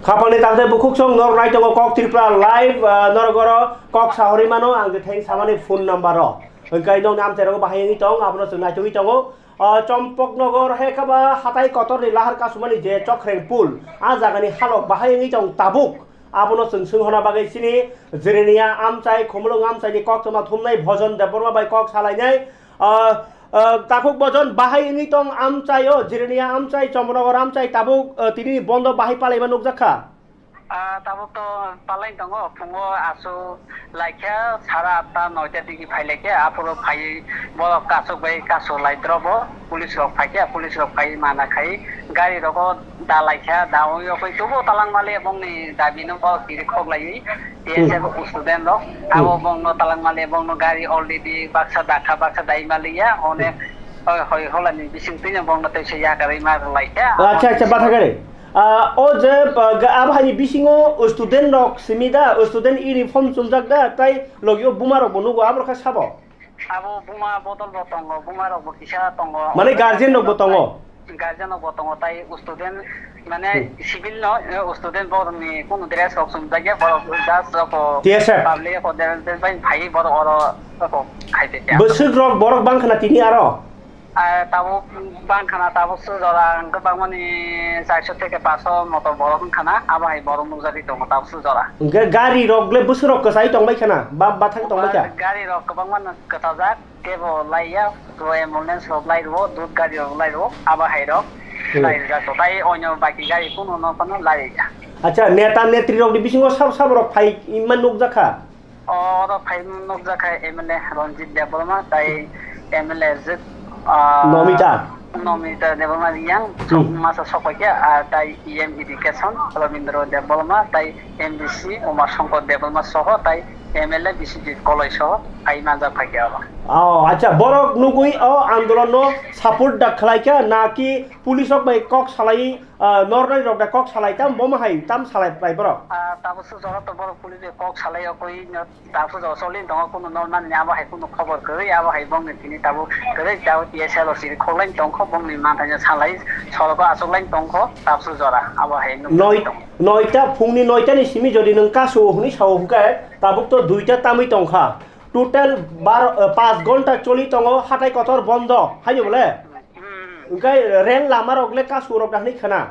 Khapangni tangtwi bukhuksong norok nai tongo Kok Tripura Live, ah, norok oro kok sahorwi mano ang je theng samani phone number o. Hwnkhe nokni amchai rogo bahai wngwi tong, abono chwng naitugwi tongo. Ah, Chompoknogor hai khe ba hatai kotorni lahar kasumani je Chokhreng Pul, ah jagani halok bahai wngwi tong tabuk. Abono chwng swnghorna bagwi chini Jirania amchai, Khumulwng amchaini koktwma thumnai Bhojon Debbarma bai kok salainai. Ah, ah, takhuk Bhojon bahai wngwi tong amchai o, Jirania amchai, Chompoknogor amchai tabuk, ah, tini bondo bahai palaima nukjak kha. Ah, tabuk to palai tongo, phungo aswk laikha sara atta noita digi phailaikha, aphuru phaiwi borok kasuk bai kasuk lai drobo, police rok phaikha, police rok phaiwi mana khai, gari rogo da laikha, da oi okoi tubo talangmali bongni dabi no borok tiri khok laiwi, Hmm. T S F student rok, Hmm. abo bongno talangmali bongno gari already baksa dakha, baksa dai maliya, onek hoi hoi holani bising twino bongno tei se yakarwi ma laikha. Acha, acha, batha gari. Ah, o je, ah, ga-, abo hani bisingo student rok simi da, student uniform chumjak da, tai logio buma rok bo nugo, abo kha sabo? Abo buma bodol bo tongo, buma rok bo kisa tongo. Mane guardian rok bo tongo? Guardian rok bo tongo, tai student mane Hmm. civil no, eh, student borok ni kunu dress rok chumjak ya, borok just ko T S F. Public ko dress, dress bai phai borok oro ko khai te. Bwswk rok borok bang khna tini aro? Ah, tabuk bang khana, tabuk su jora hwnkhe bangmani charso theke paso moto borok wngkha na, abo hai borok nukjagwi tongo tabuk su jora. Hwnkhe gari rok le bwswk rok kwchai tongbai khana, ba bathang tongbai kha? Gari rok kwbangma no kwchajak, kebo laiya, bo ambulance rok lai rwo, dud gari rok lai rwo, abo hai rok Hmm. lai rijak to, tai onyo baki gari kunu no phano lai rija. Acha, neta netri rok ni bisingo sabo sabo rok phai ma nukjak kha? Oro phai nukjakha M L A Ranjit Debbarma tai M L A je, ah, Nomita. Nomita Debbarma yang Hmm. masa sokphaikha, ah, tai E M Education Rabindra Debbarma tai M D C Umar Shankar Debbarma soho tai M L A Biswajit Koloi soho phai manjak phaikha oro. Oh, acha, borok nugui o andolon no support da khlaikha na ki police rok bai kok salai, ah, nornai rok da kok salai tam, bomo hai tam salai pai borok? Ah, tabuk su jora to borok police bai kok salai o koi no. Tabuk jora choli tongo, kunu normal ni abo hai kunu khobor kwrwi, abo hai bongni tini tabuk kwrwi tabuk T S L o siri khoklai tongkho, bongni manthai no salai sorogo achuklai tongkho, tabuk jora abo hai nukjagwi Noi-, tongo. Noita, phungni noita ni simi jodi nwng kasu hwnwi sao hwnkhe tabuk to duita tamwi tongkha. Total baro, eh, panch ghonta choli tongo, hatai kotor bondo, haino bole? Hmm. Hwnkhe rel lama rok le kasu rok da hwnwi khna?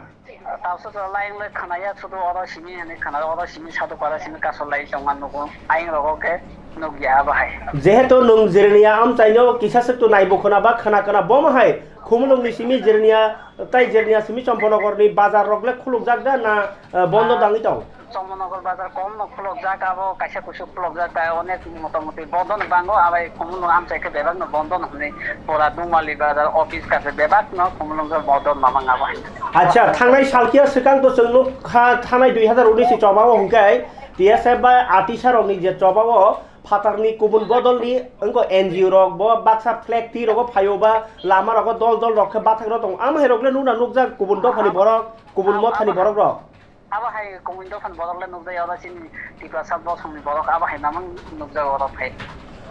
Tabuk jora laiyung le khnaya, sudu oro simi hwnwi khna, oro simi sadu para simi kasu lai tongma nugo. Ayung rogo khe nukya abo hai. Jehetu nwng Jirnia amchaino kisa swk to naibo khna ba khna khna, bomo hai Khumulwng ni simi Jirnia tai Jirnia simi Chomponogor ni bazar rok le khulukjak da na, eh, bondo dangwi tong? Chomponogor bazar kom no khulukjak, abo kaisa kusu khulukjak, tai onek motamoti bondo no bango, abai Khumulwng amchai khe bebak no bondo no hwnwi pura Dungmali bazar office kaisa bebak no Khumulwng khe bondo no mamang abo hai. Acha, thangnai salkia swkang to chwng nuk kha, thanai dui hazar unis ni choba o hwnkhe T S F bai atisa rok ni je choba o phatarni kubun bodolni wngkha N G O rok bo baksa flag twi rogo phaio ba lama rogo dol dol rok khe bathang rok tongo. Amo hai rok le nukna nukjak kubun dophani borok, kubun mothani borok rok. Abo hai kubun dophani borok le nukjak, oro chini Tiprasa bosongni borok abo hai mamang nukjak oro phai.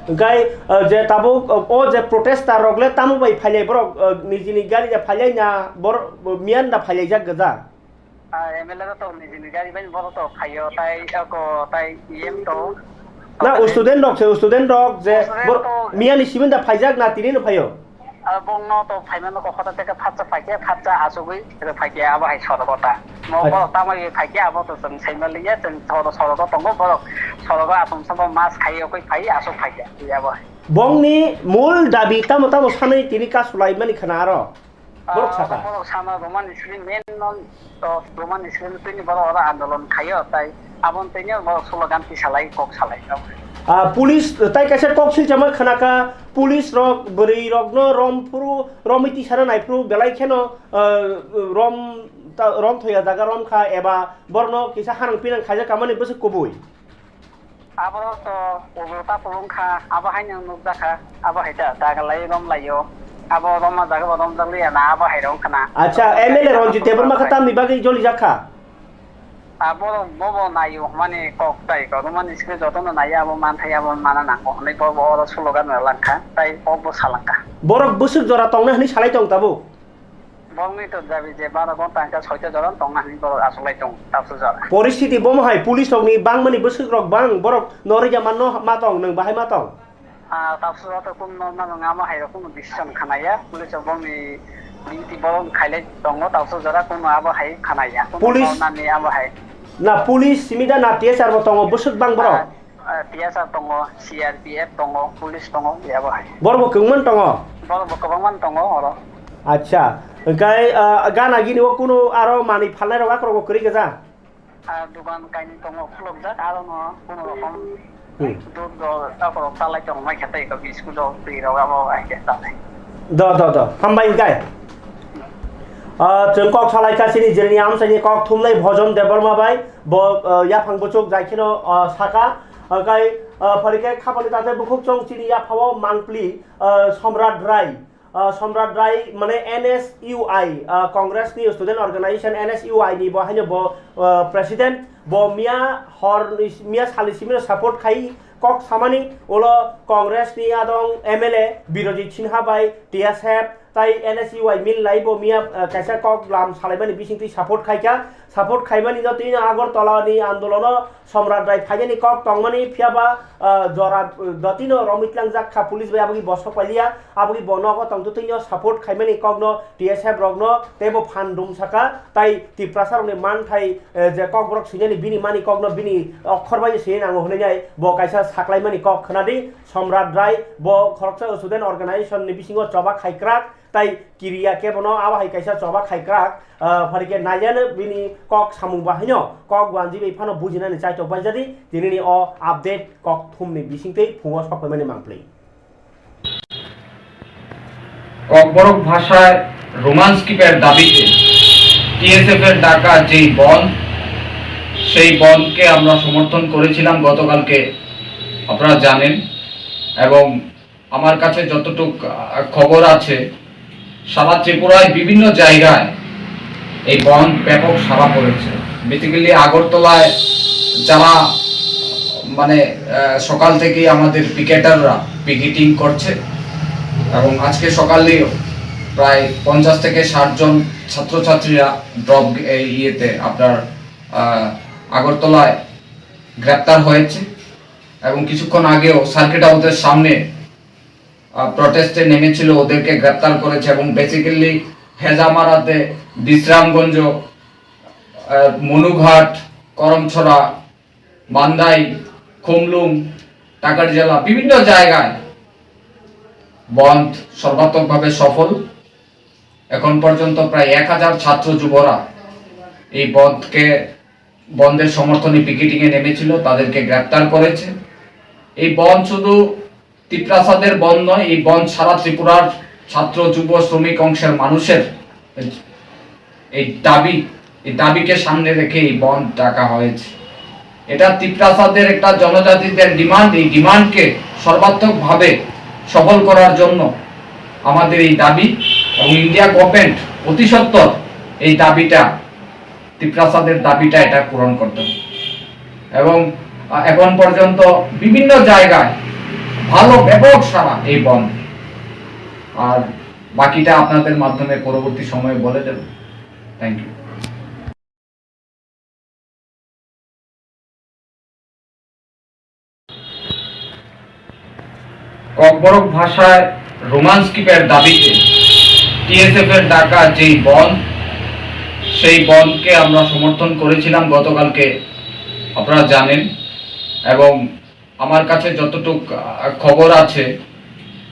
Hwnkhe, uh, je tabuk, uh, o je protester rok le tamo bai phailai borok, uh, nijini gari da phailai na bor-, miyan da phailaijak gwja? Ah, M L A to nijini gari bai borok to phaio, tai ako, tai E M to. Na, student rok se, student rok je Student bor-, to miyani simi da phaijak na tini no phaio? Ah, bongno to phaimano ko hota teke phatsa phaikhe, phatsa asugwi re phaikhe, abo hai sorogo ta. Mo Ach- borok tamo ye phaikhe, abo to chwng saimaliya, chwng soro-, sorogo tongo borok. Sorogo asum sabo mas khai okoi phai, asuk phaikhe, abo hai. Bongni mul dabi tamo tamo sanwi tini kasulai mani khana aro. Borok Ah, saka. Borok sama Roman School main no to Roman School tini borok oro andolon khaio, tai abon tini borok slogan tisalai kok salai. Ah, police tai kaisa kok silchama khanaka, police rok bwrwi rokno rom phuru, romwi tisana nai phuru belai kheno, ah, rom ta, rom thoya jaga rom kha eba borno kisa hanang pinang khaijak kamani bwswk kubui. Abo to ulo ta pulung kha, abo hai nang nukjakha, abo hai ta dagalai romlaio, abo roma jaga bo romjakliya na, abo hai rong khana. Acha, M L A Ranjit Debbarma kha tamni bagwi joli jakha? Abo bobo naio, mane kok tai kok, mane sini jotono naio, abo manthai, abo mana nango, hwnwi bobo oro slogan rwlangkha, tai kokbo salangkha. Borok bwswk jora tongna hwnwi salai tong tabuk? Bongni to dabi je baro ghonta hwnkhe soita jora tongna hwnwi borok achuklai tongo, tabuk jora. Poristiti bomo hai police rokni bangmani bwswk rok bang, borok norija manno ma tong, nwng bahai ma tong? Ah, tabuk jora to kunu normal wngya, amo hai rok kunu decision khanaya, police rok bongni duty borok khailai tongo, tabuk jora kunu abo hai khanaya, kunu Police normal ni abo hai. Na police simi da na T S R bo tongo, bwswk bang borok? Ah, Ah, T S R tongo, C R P F tongo, police tongo, yabo hai. Borok bo kwbangma tongo? Borok bo kwbangma tongo oro. Acha, hwnkhe, ah, gana gini o kunu aro manwi phalnai rok akorok bo kwrwi gwja? Ah, dukan kainwi tongo khulukjak, aro no kono rokom Hmm. dud do takhorok chalai tong mai khe tei kok school rok twi rok abo hai khe chalai. Do, do, do. Hambai hingkai. Ah, chwng kok salai kha chini jilini amchaini kok thumnai Bhojon Debbarma bai. Bo, ah, yaphang buchuk jai kheno, ah, saka. Hingkai, ah, phari khe khapani tatai bukhuk chwng chini yaphao mangpli, ah, Somrat Rai. Ah, Somrat Rai, mane N S U I, ah, Congress ni Student Organization N S U I ni bo haino bo, ah, President, bo miya hor, miya sali simino support khai kok samani, ulo Congress ni adong M L A Birojit Sinha bai T S F tai N S U I mil lai bo miya, ah, kaisa kok lam salaimani bisingtwi support khaikha, support khaimani no twi no Agartala ni andolono Somrat Rai phainani kok tongmani, phiyaba, ah, jora, ah, dotino romwi tlangjak kha police bai, abogi bosok pailiya, abogi bo nogo tongtwtwino support khaimani kokno T S F rokno teibo phan dum saka, tai Tiprasa rokni manthai, eh, je kokborok swinani bini mani kokno bini okhor bai swinai nango hwnwi nai bo kaisa saklaimani kok khwnadi. Somrat Rai bo khoroksa student organization ni bisingo choba khaikrak, tai kiriya kebono abo hai kaisa choba khaikrak, ah, phari khe naiyano bini kok samung bahaino kok wanji bai phano bujinani chaitok baijadi. Tinini o update kok thumni bisingtwi phungo sokphaimani mangpli. Kokborok ভাষায় রোমান স্কিপের দাবিতে টিএসএফ এর ডাকা যেই বন্ধ, সেই বন্ধকে আমরা সমর্থন করেছিলাম গতকালকে, আপনারা জানেন। এবং আমার কাছে যতটুক, আহ, খবর আছে, সারা ত্রিপুরায় বিভিন্ন জায়গায় এই বন্ধ ব্যাপক সাড়া পড়েছে। বেসিক্যালি আগরতলায় যারা, মানে, আহ, সকাল থেকেই আমাদের পিকেটাররা পিকেটিং করছে এবং আজকে সকালেও প্রায় পঞ্চাশ থেকে ষাট জন ছাত্রছাত্রীরা ড্রপ, এই ইয়েতে আপনার, আহ, আগরতলায় গ্রেপ্তার হয়েছে এবং কিছুক্ষণ আগেও সার্কিট হাউসের সামনে, আহ, প্রটেস্টে নেমেছিল, ওদেরকে গ্রেপ্তার করেছে এবং বেসিক্যালি হেজামারাতে, বিশ্রামগঞ্জ, আহ, মনুঘাট, করমছড়া, মান্দাই, খুমলুং, টাকারজেলা, বিভিন্ন জায়গায় বন্ধ সর্বাত্মকভাবে সফল। এখন পর্যন্ত প্রায় এক হাজার ছাত্র যুবরা এই বন্ধকে, বন্ধের সমর্থনে পিকেটিং এ নেমেছিল, তাদেরকে গ্রেপ্তার করেছে। এই বন্ধ শুধু তিপ্রাসাদের বন্ধ নয়, এই বন্ধ সারা ত্রিপুরার ছাত্র, যুব, শ্রমিক অংশের মানুষের এই দাবি, এই দাবিকে সামনে রেখে এই বন্ধ ডাকা হয়েছে। এটা তিপ্রাসাদের একটা জনজাতিদের ডিমান্ড। এই ডিমান্ডকে সর্বাত্মকভাবে সফল করার জন্য আমাদের এই দাবি, এবং ইন্ডিয়া গভর্নমেন্ট অতি সত্বর এই দাবিটা, তিপ্রাসাদের দাবিটা এটা পূরণ করতে হবে। এবং, আহ, এখন পর্যন্ত বিভিন্ন জায়গায় ভালো ব্যাপক সাড়া এই বন্ধ। আর বাকিটা আপনাদের মাধ্যমে পরবর্তী সময়ে বলে দেব। Thank you. ককবরক ভাষায় রোমান স্কিপের দাবিতে টিএসএফ এর ডাকা যেই বন্ধ, সেই বন্ধকে আমরা সমর্থন করেছিলাম গতকালকে, আপনারা জানেন। এবং আমার কাছে যতটুক, আহ, খবর আছে,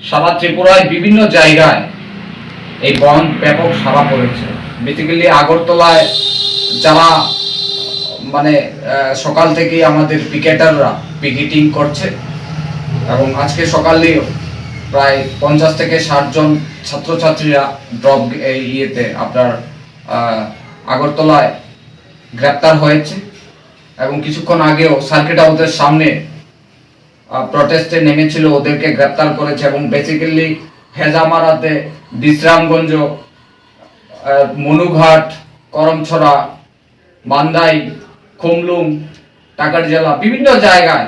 সারা ত্রিপুরায় বিভিন্ন জায়গায় এই বন্ধ ব্যাপক সাড়া পড়েছে। বেসিক্যালি আগরতলায় যারা, মানে, আহ, সকাল থেকেই আমাদের পিকেটাররা পিকেটিং করছে এবং আজকে সকালেও প্রায় পঞ্চাশ থেকে ষাট জন ছাত্রছাত্রীরা ড্রপ, এই ইয়েতে আপনার, আহ, আগরতলায় গ্রেপ্তার হয়েছে এবং কিছুক্ষণ আগেও সার্কিট হাউসের সামনে, আহ, প্রটেস্টে নেমেছিল, ওদেরকে গ্রেপ্তার করেছে এবং বেসিক্যালি হেজামারাতে, বিশ্রামগঞ্জ, আহ, মনুঘাট, করমছড়া, মান্দাই, খুমলুং, টাকারজেলা, বিভিন্ন জায়গায়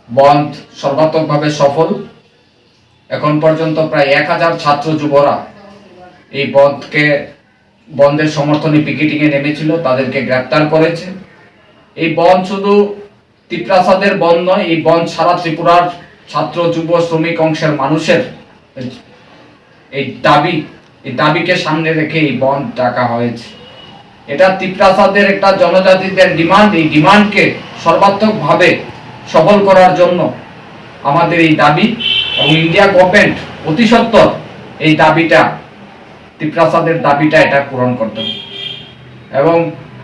বন্ধ সর্বাত্মকভাবে সফল। এখন পর্যন্ত প্রায় এক হাজার ছাত্র যুবরা এই বন্ধকে, বন্ধের সমর্থনে পিকেটিং এ নেমেছিল, তাদেরকে গ্রেপ্তার করেছে। এই বন্ধ শুধু তিপ্রাসাদের বন্ধ নয়, এই বন্ধ সারা ত্রিপুরার ছাত্র, যুব, শ্রমিক অংশের মানুষের এই দাবি, এই দাবিকে সামনে রেখে এই বন্ধ ডাকা হয়েছে। এটা তিপ্রাসাদের একটা জনজাতিদের ডিমান্ড। এই ডিমান্ডকে সর্বাত্মকভাবে সফল করার জন্য আমাদের এই দাবি, এবং ইন্ডিয়া গভর্নমেন্ট অতি সত্বর এই দাবিটা, তিপ্রাসাদের দাবিটা এটা পূরণ করতে হবে। এবং,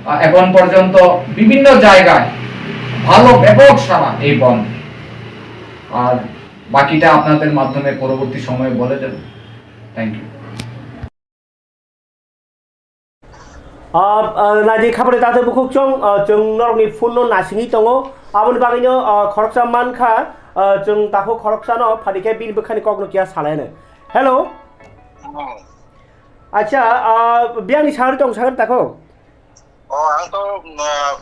আহ, এখন পর্যন্ত বিভিন্ন জায়গায় ভালো ব্যাপক সাড়া এই বন্ধে। আর বাকিটা আপনাদের মাধ্যমে পরবর্তী সময়ে বলে দেব। Thank you. Ah, ah, naidi khapre tate bukhuk chwng, ah, chwng norokni phone no nasingwi tongo. Aboni bagwino, ah, khoroksa mankha, ah, chwng takhuk khoroksano phadi khe bini bwkhani kokno kiya salaino. Hello. Hmm. Acha, ah, biyangni sagri tong sagri takho? O, ang to, ah,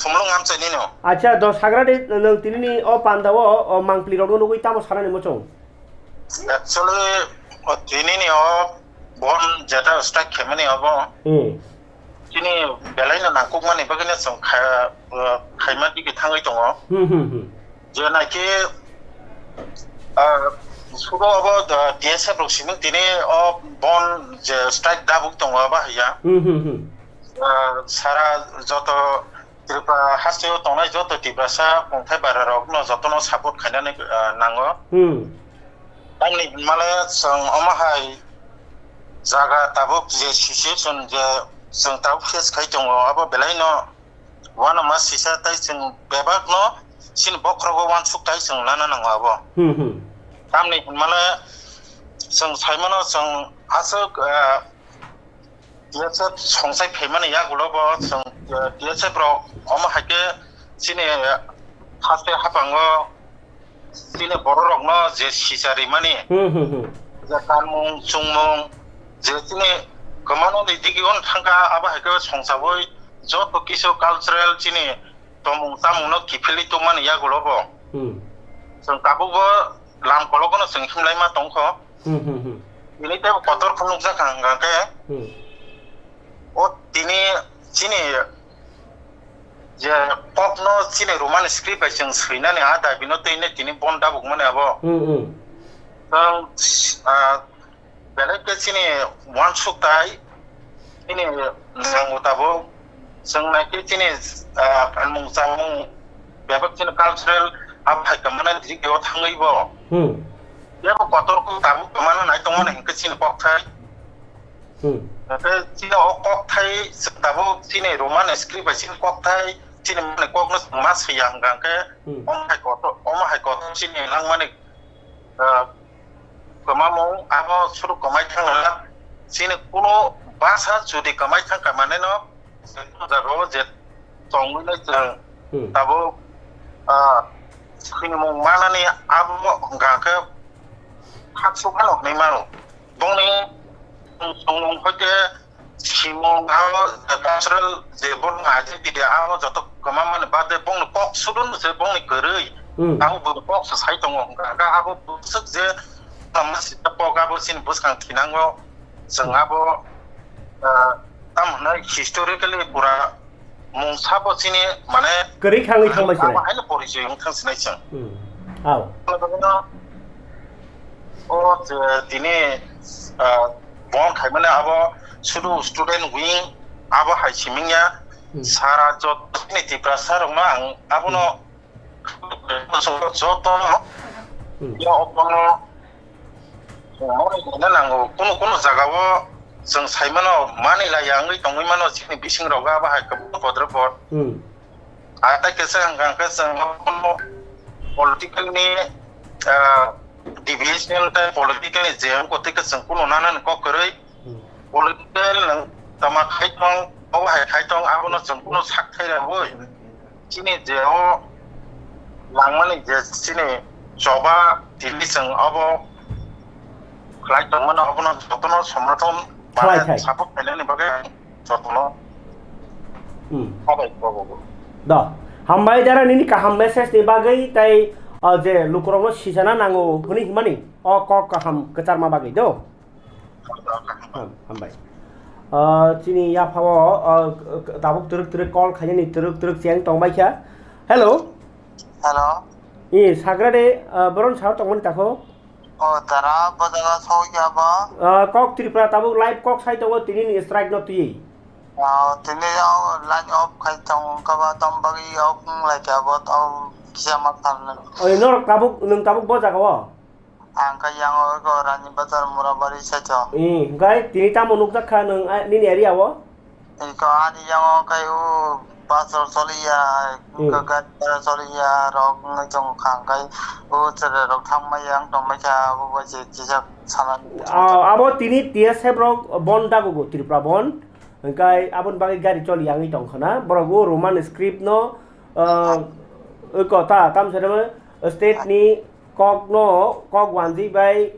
Khumlung Amchaini no. Acha, do sagra de nwng tinini o panda o, o mangpli rokno nugwi tamo sanani muchung? Actually, o tinini o bon jeta strike khaimani obo. Hmm. Chini belai no nangkukmani bagwi no chwng kha-, ah, khaima digi thangwi tongo. Hmm, hmm, hmm. Je naikhe, ah, sudo obo, ah, T S F rok siming tini o bon je strike dabuk tongo abo haiya. Hmm, hmm, hmm. Ah, sara joto Tripura hasteo tongnai joto Tiprasa kongthai bara rok no joto no support khainani, ah, nango. Hmm. Tamni hinmale chwng omo hai jaga tabuk je situation je chwng tabuk face khai tongo abo belai no uanama sisa tai chwng bebak no chini bokhorogo uansuk tai chwng nana nango abo. Hmm, hmm. Tamni hinmale chwng saimano chwng aswk, ah, T S F songsai phaimani yagulo bo chwng, eh, T S F rok omo hai khe chini, eh, haste hapango chini borok rokno je sisa rimani, hmm, hmm, hmm, je kanmung chungmung je chini kwmano ni digi on thangkha abo hai khe songsaui joto kisu cultural chini tongmung chamungno kiphilwi tongmani yagulo bo. Hmm. Chwng tabukbo lam kologono chwng himlaima tongkho. Hmm, hmm, hmm. Bini tei kotor phunukjak ang hwnkha khe, hmm, o tini chini je kokno chini Roman script bai chwng swinani a dabino twi ne tini bon dabukmani abo. Hmm, hmm. Chwng, ah, belai khe chini uansuk tai, chini nango tabuk, chwng naikhe chini, ah, phanmung chamung bebak chini cultural a phaikha mane digi o thangwi bo. Hmm. Yabo kotor khe tabuk kwmana nai tongmani hinkhe chini kokthai. Hmm. Hinkhe chini o kokthai chwng tabuk chini Roman script bai chini kokthai chini mani kokno chwng ma swiya hwnkha khe, hmm, omo hai kotor, omo hai kotor chini langmani, ah, kwmamung abo suru kwmai thangla chini kuno basa jodi kwmai thangkha mane no jagao je tongwi nai chwng, hmm, tabuk, ah, sinimung manani abo hwnkha khe khaksu phano hwnwi mano. Bongni tongmung hoi khe simung abo cultural je borokni identity abo joto kwma mani bade bongni kok sudun se bongni kwrwi, hmm, abo bo kok se sai tongo hwnkha khe abo bwswk je tongma sita kok abo chini bwskang thinango chwng abo, ah, tamo hwnai historically pura mungsa bo chini mane kwrwi khangwi thangbai abo sinai. Haino porichoi wng thang sinai chwng. Hmm. Ao. O je tini, ah, bon khaimani abo sudu student wing abo hai siming ya. Hmm. Sara jotoni Tiprasa rokno ang abono, hmm, joto no, hmm, ya obono Chwng mani khaina nango. Kunu kunu jagao chwng saimano manilaiya wngwi tongwi mano chini bisingrogo abo hai kwbangma bodro bod. Hmm. Atai kisa hwnkha hwnkhe chwng political ni, ah, deviation tei political ni je wngkha tei khe chwng kunu nanani kok kwrwi. Hmm. Political nwng tama khai tong, obo hai khai tong, abono chwng kunu sak thai rwui. Chini je o langmani je chini choba tini chwng obo khlai tongmani obono jotono somorthon khlai thai. Support khlainani bagwi jotono. Hmm. Habai bobo. Do. Hambai dara nini kaham message ni bagwi tei, o, je lukurokno sijana nango hwnwi himani o kok kaham kwcharma bagwi do. Ham-, hambai. Ah, chini yaphao, ah, k-, k-, tabuk twrwk twrwk call khainani twrwk twrwk cheng tongbai kha. Hello. Hello. I sagra de, ah, boron sao tongmani takho. O, tara, bo jaga sokya ba? Ah, kok Tripura tabuk live kok sai tongo tini ni strike no twi. Ah, tini o line off khai tong ka ba tom bagi off lai ka bo to kisa ma than. Oi, nor tabuk, nwng tabuk bo jaga o? Ang kha yang o eko Rani Bazar Murabari side o. Eh, hwnkhe tini tamo nukjak kha nwng, ah, nini area o? Iko ani yango kai o bus rok choliya, Hmm. ka gari gora choliya rok wngwi tongo kha, hwnkhe o cherai rok thangmaya wng tongmai kha, abo bai se kisa sana. Ah, abo tini T S F rok bon dago go, Tripura bon. Hwnkhe aboni bagwi gari choliya wngwi tong khana. Borok o Roman script no, ah, oi kota, tam se state ni kok no, kok wanjwi bai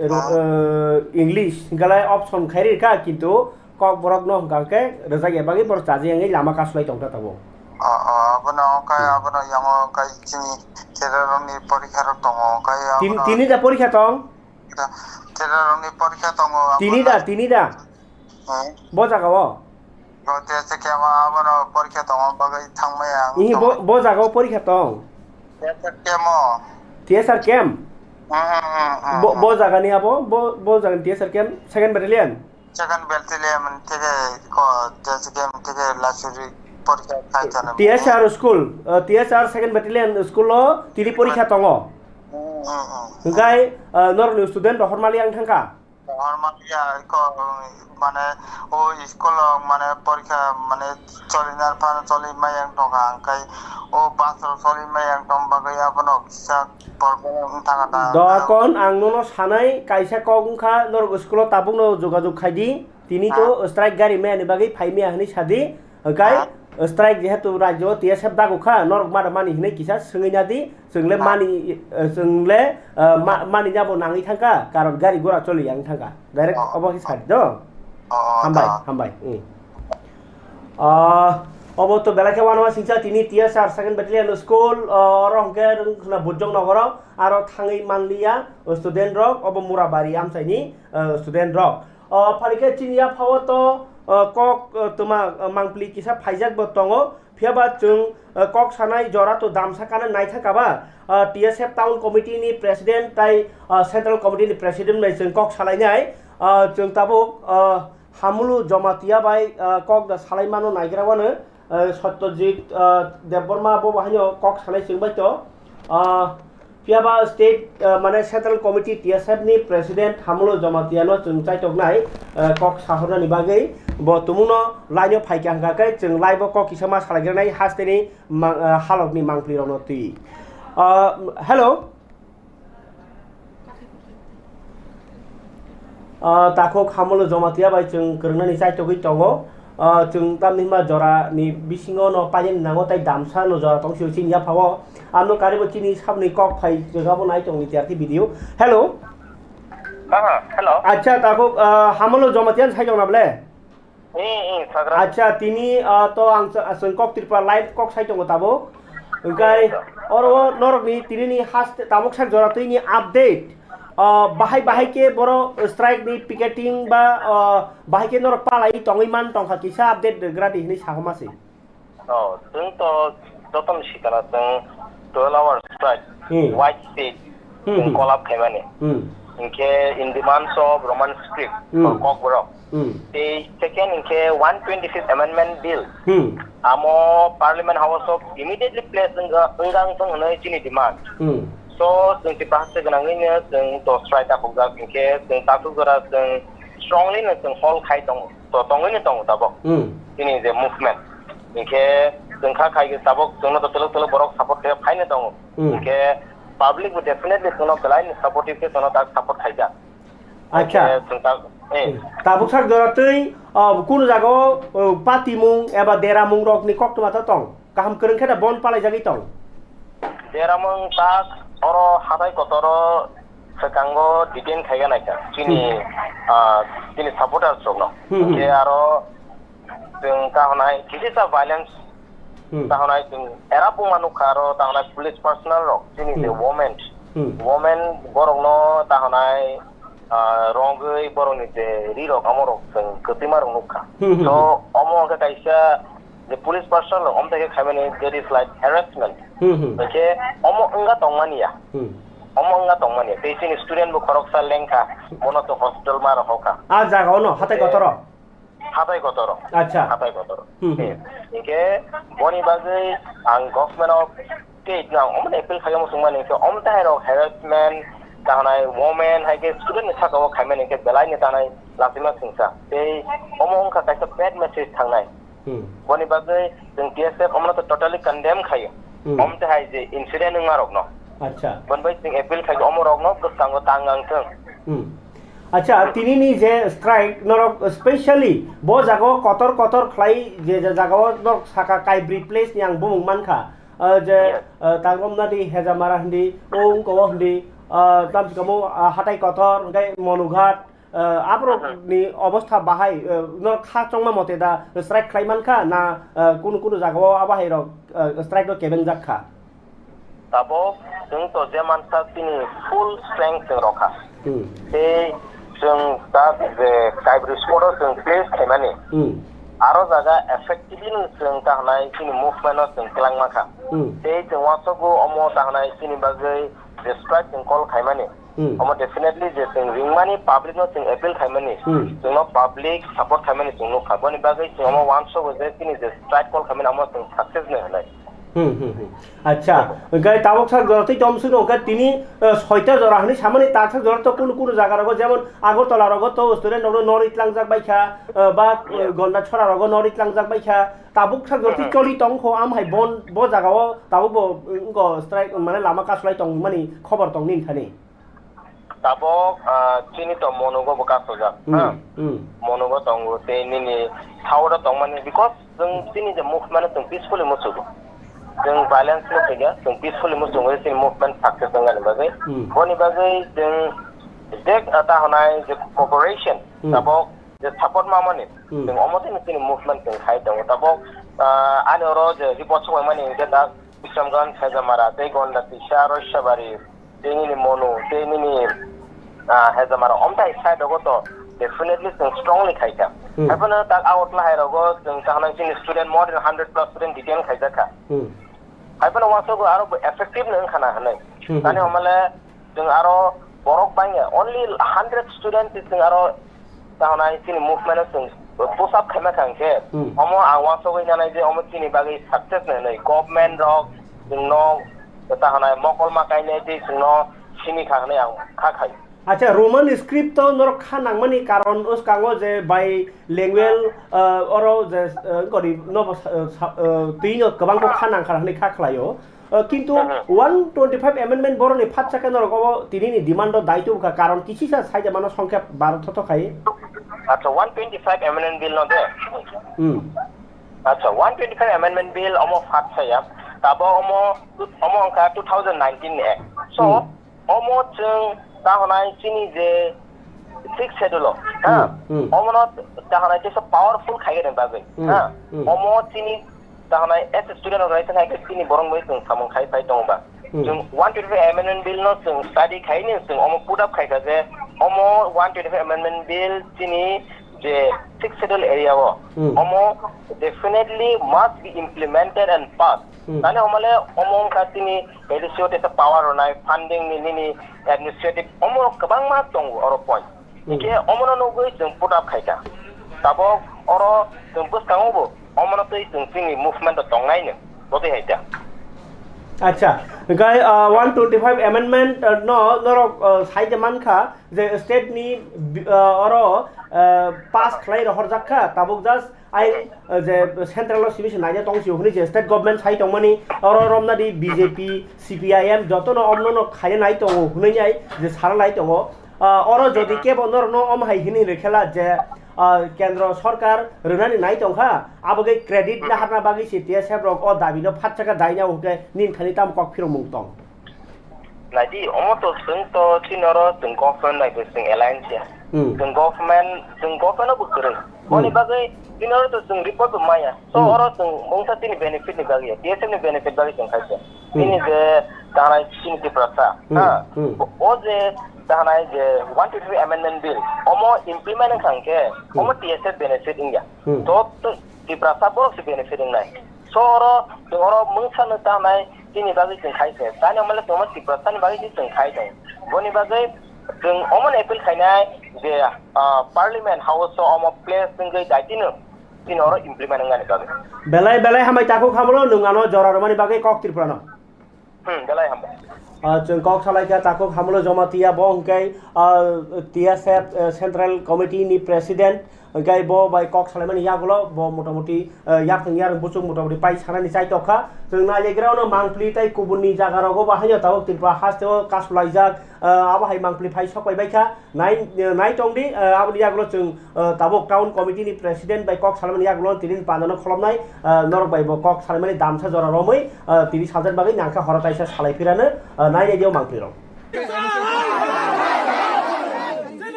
Ro-, Ah. eh, English hwnkhe lai option khai rikha, kintu Kokborok no hwnkha khe rwjak ya bagwi borok chaji wngwi lama kasulai tongkha tabuk. Oh, oh, abono khe Hmm. abono yango khe chini cherarokni porikha rok tongo, khe Tin-, abono tini da porikha tong? Cherarokni porikha tongo, Tini abono da, tini da? Hmm? Bo jaga o? Bo T S F kemo abono porikha tongo, bagwi thangmaya ang Ihi, tongo. Bo, bo jaga o porikha tong? T S R kemo. T S R camp? Hmm, hmm, hmm, hmm, Bo, hmm. Bo jaga ni abo? Bo, bo jaga ni T S R camp? Second battalion? Second battalion theke ko T S R camp theke lasuri porikha khai chana. T S R school, uh, T S R second battalion school o tini porikha tongo. Hmm, hmm, hmm. Hwnkhe, uh, norok ni student rok hormali ang thangkha? Normal ya, iko, mane, o school o, mane, porikha, mane, choli nar phano choli mayang tongkha, hwnkhe o bus rok choli mayang tong bagwi abono kisa problem wng thangkha da. Doakon, ang nono sanai, kaisa kok wngkha, norok school o tabukno jogajog khai di, tini to Ha? strike gari maya ni bagwi phai maya hinwi sadi, hwnkhe Ha? strike jehetu rajyo o T S F dago kha, norok mada mani hinwi kisa swngwi nadi, Chwng le Ah. mani, eh, chwng le, eh, ma-, mani ya bo nangwi thangkha, karon gari gora choli yang thangkha. Direct Oh. obo khe sadi do. Oh, oh, Hambai, oh. hambai. Mm. Ah, obo to belai khe uanama singcha tini T S R second battalion school, ah, oro hwnkhe rwng khna Bujong nogoro, aro thangwi manliya, student rok, obo Murabari amchaini, eh, student rok. O, phaikhe chini yaphao to, o, kok, o, twma, o, mangpili kisa phaijak bo tongo. Phiyaba chwng, o, kok sanai jora to damsa kana naithaka ba, o, T S F Town Committee ni President tai, o, Central Committee ni President bai chwng kok salainai. O, chwng tabuk, o, Hamulu Jamatia bai, o, kok da salaimano naigra wano. eh, Satyajit, eh, Debbarma bo bo haino kok sanai chwng bai to. Ah, phiyaba state, eh, mane Central Committee T S F ni President Hamulo Jamatia no chwng chaitoknai, eh, kok sahornani bagwi bo tumungno line o phaikha hwnkha khe chwng live o kok kisa ma salaigranai hasteni ma-, eh, halokni mangpli rokno twi. Ah, hello. Ah, takhuk Hamulo Jamatia bai chwng kwrwngnani chaitogwi tongo. Ah, chwng tamni hwnba jora ni bisingo no painani nango tei damsa no jora tong sio chini yaphao. Ano karibo chini sabni kok phai jagabo nai tongni tiyar khe video. Hello. Ah, hello. Acha, takhuk, ah, Hamulo Jamatia sai tongna ble? Eh, eh, sagra. Acha, tini, ah, to ang sa-, aswng kok Tripura Live kok sai tongo tabuk. Hwnkhe oro norokni tinini haste tabuk sak jora twini update. Ah, bahai bahai khe boro strike ni picketing ba, ah, bahai khe norok palai tongwi man tongkha kisa update rwgra di hinwi sahoma se. Oh, chwng to jotono sikana chwng twelve hours strike, Hmm. white state, Hmm, chwng hmm. collapse khaimani. Hmm. Hinkhe in demands of Roman script, Hmm. for Kokborok. Hmm. Tei second hinkhe one twenty-fifth Amendment Bill. Hmm. Amo Parliament House of immediately place wngkha, wngkha wngthung hwnwi chini demand. Hmm. So, chwng se bahasa gwnangwino chwng to strike takhukjak, hinkhe chwng takhuk jora chwng strongly no chwng hold khai tongo. To tongwino tongo tabok. Hmm. Chini je movement. Hinkhe chwng kha khai tabok chwngno to twlwk twlwk borok support khe phaino tongo. Hmm. Hinkhe public bo definitely chwngno belai ni supportive khe chwngno tak support khaijak. Acha. Hinkhe chwng tak, eh. Hmm. Tabuk sak jora twi, oh, kunu jaga o, oh, patimung eba deramung rokni koktwma ta tong. Kaham kwrwng khe da bon palaijagwi tong. Deramung tak oro hatai kotoro swkango detain khaiga naikha chini, Hmm. ah, chini supporters rokno. Hmm, hmm. Hinkhe aro chwng kahonai kisi sa violence Hmm. kahonai chwng era buma nukha aro kahonai police personnel rok chini je Hmm. women, Hmm. women borokno kahonai, ah, rongwi borokni je rirok amorok chwng kwtwima rok nukha. Hmm, hmm, So, hmm. Omo hwnkhe kaisa je police personnel rok omo thai khe khaimani that is like harassment. Hmm, hmm. Hwnkhe omo wngya tongmani ya. Hmm. Omo wngya tongmani ya. Tei chini student bo khoroksa lengkha, bono to hospital ma rohorkha. Ah, jaga ono, hatai Hwnkhe kotoro? Hatai kotoro. Acha. Hatai kotoro. Hmm, hmm. Eh, hwnkhe boni bagwi ang government of state no ang omo appeal khaio muchungmani hwnkhe omo thai rok harassment, Tahanai women hai khe student ni saka o khaimani khe belai ni tahanai lachima singsa. Tei omo wngkha kaisa bad message thangnai. Hmm. Boni bagwi chwng T S F omono to totally condemn khayo. Hmm. Omo tei hai je incident wngma rokno. Acha. Boni bai chwng appeal khayo omo rokno bwskango tang ang thwng. Hmm. Acha, tini ni je strike norok specially bo jaga o kotor kotor khlai je je jaga o norok saka Kaibri place ni ang bumung mankha. Ah, je, Yes. Ah, Tangromnadi, Hejamara hindi, o wngko o hindi, ah, tamsi kamo, ah, Hatai Kotor, hingke Monughat, ah, aborok Mhm. ni obostha bahai, ah, no kha chongma mote da strike khlai mankha na, ah, kunu kunu jaga o abo hai rok, ah, strike rok kebeng jak kha? Tabok chwng to je mansa chini full strength chwng rokha. Hmm. Tei chwng ta je Kaibri spot o chwng place khaimani. Hmm. Aro jaga effectively no chwng ta hwnai chini movement no chwng twlang mankha. Hmm. Tei chwng uansukgo omo ta hwnai chini bagwi je strike chwng call khaimani. Hmm. Omo definitely je chwng ringmani public no chwng appeal khaimani. Hmm. Chwngno public support khaimani chwng nukha. Boni bagwi chwng omo uansukgo je chini je strike call khaimani omo chwng success no hwnai. Hmm, hmm, hmm. Acha, hwnkhe tabuk sak jora tei tomswk no hwnkhe tini, eh, soita jora hwnwi samani tak sak jora to kunu kunu jaga rogo jemon Agartala rogo to student rok no nori tlangjak baikha, eh, ba, eh, Yes. Gonda chora rogo nori tlangjak baikha, tabuk sak jora tei Mhm. choli tong kho am hai bon bo jaga o tabuk bo, eh, wngko strike mane lama kasulai tong mani khobor tong nini thani. Tabok, ah, chini to monugo bo kasojak, Hmm, ha? Hmm. Monugo tongo, tei nini thauro tongmani, because chwng chini je movement chwng peacefully muchungo. Chwng violence muchungya, chwng peacefully muchungo, chini movement success wngani bagwi. Hmm. Boni bagwi chwng je, ah, ta honai je cooperation, Hmm. tabok je support mamani, Hmm. chwng omo chini, chini movement chwng khai tongo. Tabok, ah, ani oro je report sokmani hwnkhe da Bisramganj, Hejamara, tei Gonda Tisa, Roisabari, tei nini Monu, tei nini, ah, Hejamara, omtai side rogo to definitely chwng strongly khaikha. Hmm. Haiphano tak Agartala hai rogo chwng ta hwnai chini student more than hundred plus student detain khaijakha. Hmm. Haiphano uansukgo aro bo effective no wngkha na hwnwi. Hmm, hmm, Tani hmm. Homale chwng aro borok bangya, only hundred student chwng aro ta hwnai chini movement o chwng push up khaima kha hwnkhe, Hmm. omo ang uansugwi nanai je omo chini bagwi success no hwnwi government rok chwngno ta hwnai mokol ma kainai tei chwngno simi kha hwnwi ang kha khai. Acha, Roman script to norok kha nangmani karon wskango je bilingual, ah, oro je, ah, gori nobo sa-, ah, sa-, ah, twi no kwbang ko kha nangkha hwnwi kha khlaio. Uh, kintu Mhm. one twenty-five amendment boroni phatsa khe norok obo tini ni demand o dai tubukha, karon kisisa saida mano songkhe baro thothok khai. Acha, one twenty-five amendment bill no de? Hmm. Acha, one twenty-five amendment bill omo phatsa ya. Tabo omo, omo wngkha two thousand nineteen ni act. So, Hmm. omo chwng ta honai chini je sixth schedule o, ha? Hmm, hmm. Omo no ta honai teisa powerful khai ni bagwi, Hmm, ha? hmm. Omo chini ta honai as a student organization hai khe chini borok bai chwng samung khai phai tongo ba. Hmm. Chwng one twenty-five amendment bill no chwng study khai ni chwng omo put up khai kha je omo one twenty-five amendment bill chini je sixth schedule area o Hmm. omo definitely must be implemented and passed. Hmm. Tani homale omo wngkha chini A D C o teisa power rwnai, funding ni nini administrative omo rok kwbangma tongo oro point. Hmm. Hingke omono nugwi chwng put up khaikha. Tabok oro chwng bwskango bo omono twi chwng chini movement o tongnai no. Botwi hai ta. Acha, hingke, ah, one twenty-five amendment, ah, no norok, ah, saide mankha je state ni, ah, oro, ah, pass khlai rohorjak kha, tabuk just Ai, eh, je central o simi se naina tong sio hwnwi je state government sai tongmani, oro romnadi B J P, C P I M jotono omnono khaina nai tongo hwnwi ai je sara lai tongo. Ah, oro jodi kebo norokno om hai hwnwi rwkhela je, ah, kendro sorkar rwnani nai tongkha, abo khe credit naharna bagwi se T S F rok o dabi no phatsa khe daina hwnkhe nini thani tamo kok phirokmung tong? Naidi, omo to chwng to chini oro chwng government bai bo chwng alliance ya. Hmm. Chwng government, chwng government o bo kwrwng. Hmm. Boni bagwi chini oro to chwng report bo maya. So Hmm. oro chwng mungsa chini benefit ni bagwi ya, T S F ni benefit bagwi chwng khaisa. Hmm. Chini je tanai chini Tiprasa, Hmm. ha? Hmm. O je tanai je one twenty-three amendment bill, omo implement wngkha hwnkhe, Hmm. omo T S F benefit wngya. Hmm. To, to Tiprasa borok se benefit wngnai. So oro, chwng oro mungsa no tanai, Chini bagwi chwng khai se, tani omo le tongma Tiprasa ni bagwi se chwng khai tong. Boni bagwi chwng omo ni appeal khainai je, ah, Parliament House o omo place wngwi daitino chini oro implement wngmani bagwi. Belai belai hambai takhuk hamlo nwng ano jora rwmani bagwi kok Tripura no. Hmm, belai hambai. Ah, chwng kok salaikha Takhuk Hamulo Jamatia, bo hwnkhe, ah, T S F, eh, Central Committee ni President, hwnkhe bo bai kok salaimani yagulo bo motamuti, eh, yakung yarung buchung motamuti pai sanani chaitokha. Chwng nailegrano mangpli tei kubunni jagarogo bo haino tabuk Tripura hasteo kasulaijak, ah, abo hai mangpli phai sokpai baikha. Nai, nai tongdi, ah, aboni yagulo chwng, ah, tabuk town committee ni president bai kok salaimani yagulo tini pandano kholomnai, ah, norok bai bo kok salaimani damsa jora romwi, ah, tini saljakna bagwi nangkha horo kaisa salai phirano, ah, nai nai dio mangpli rok.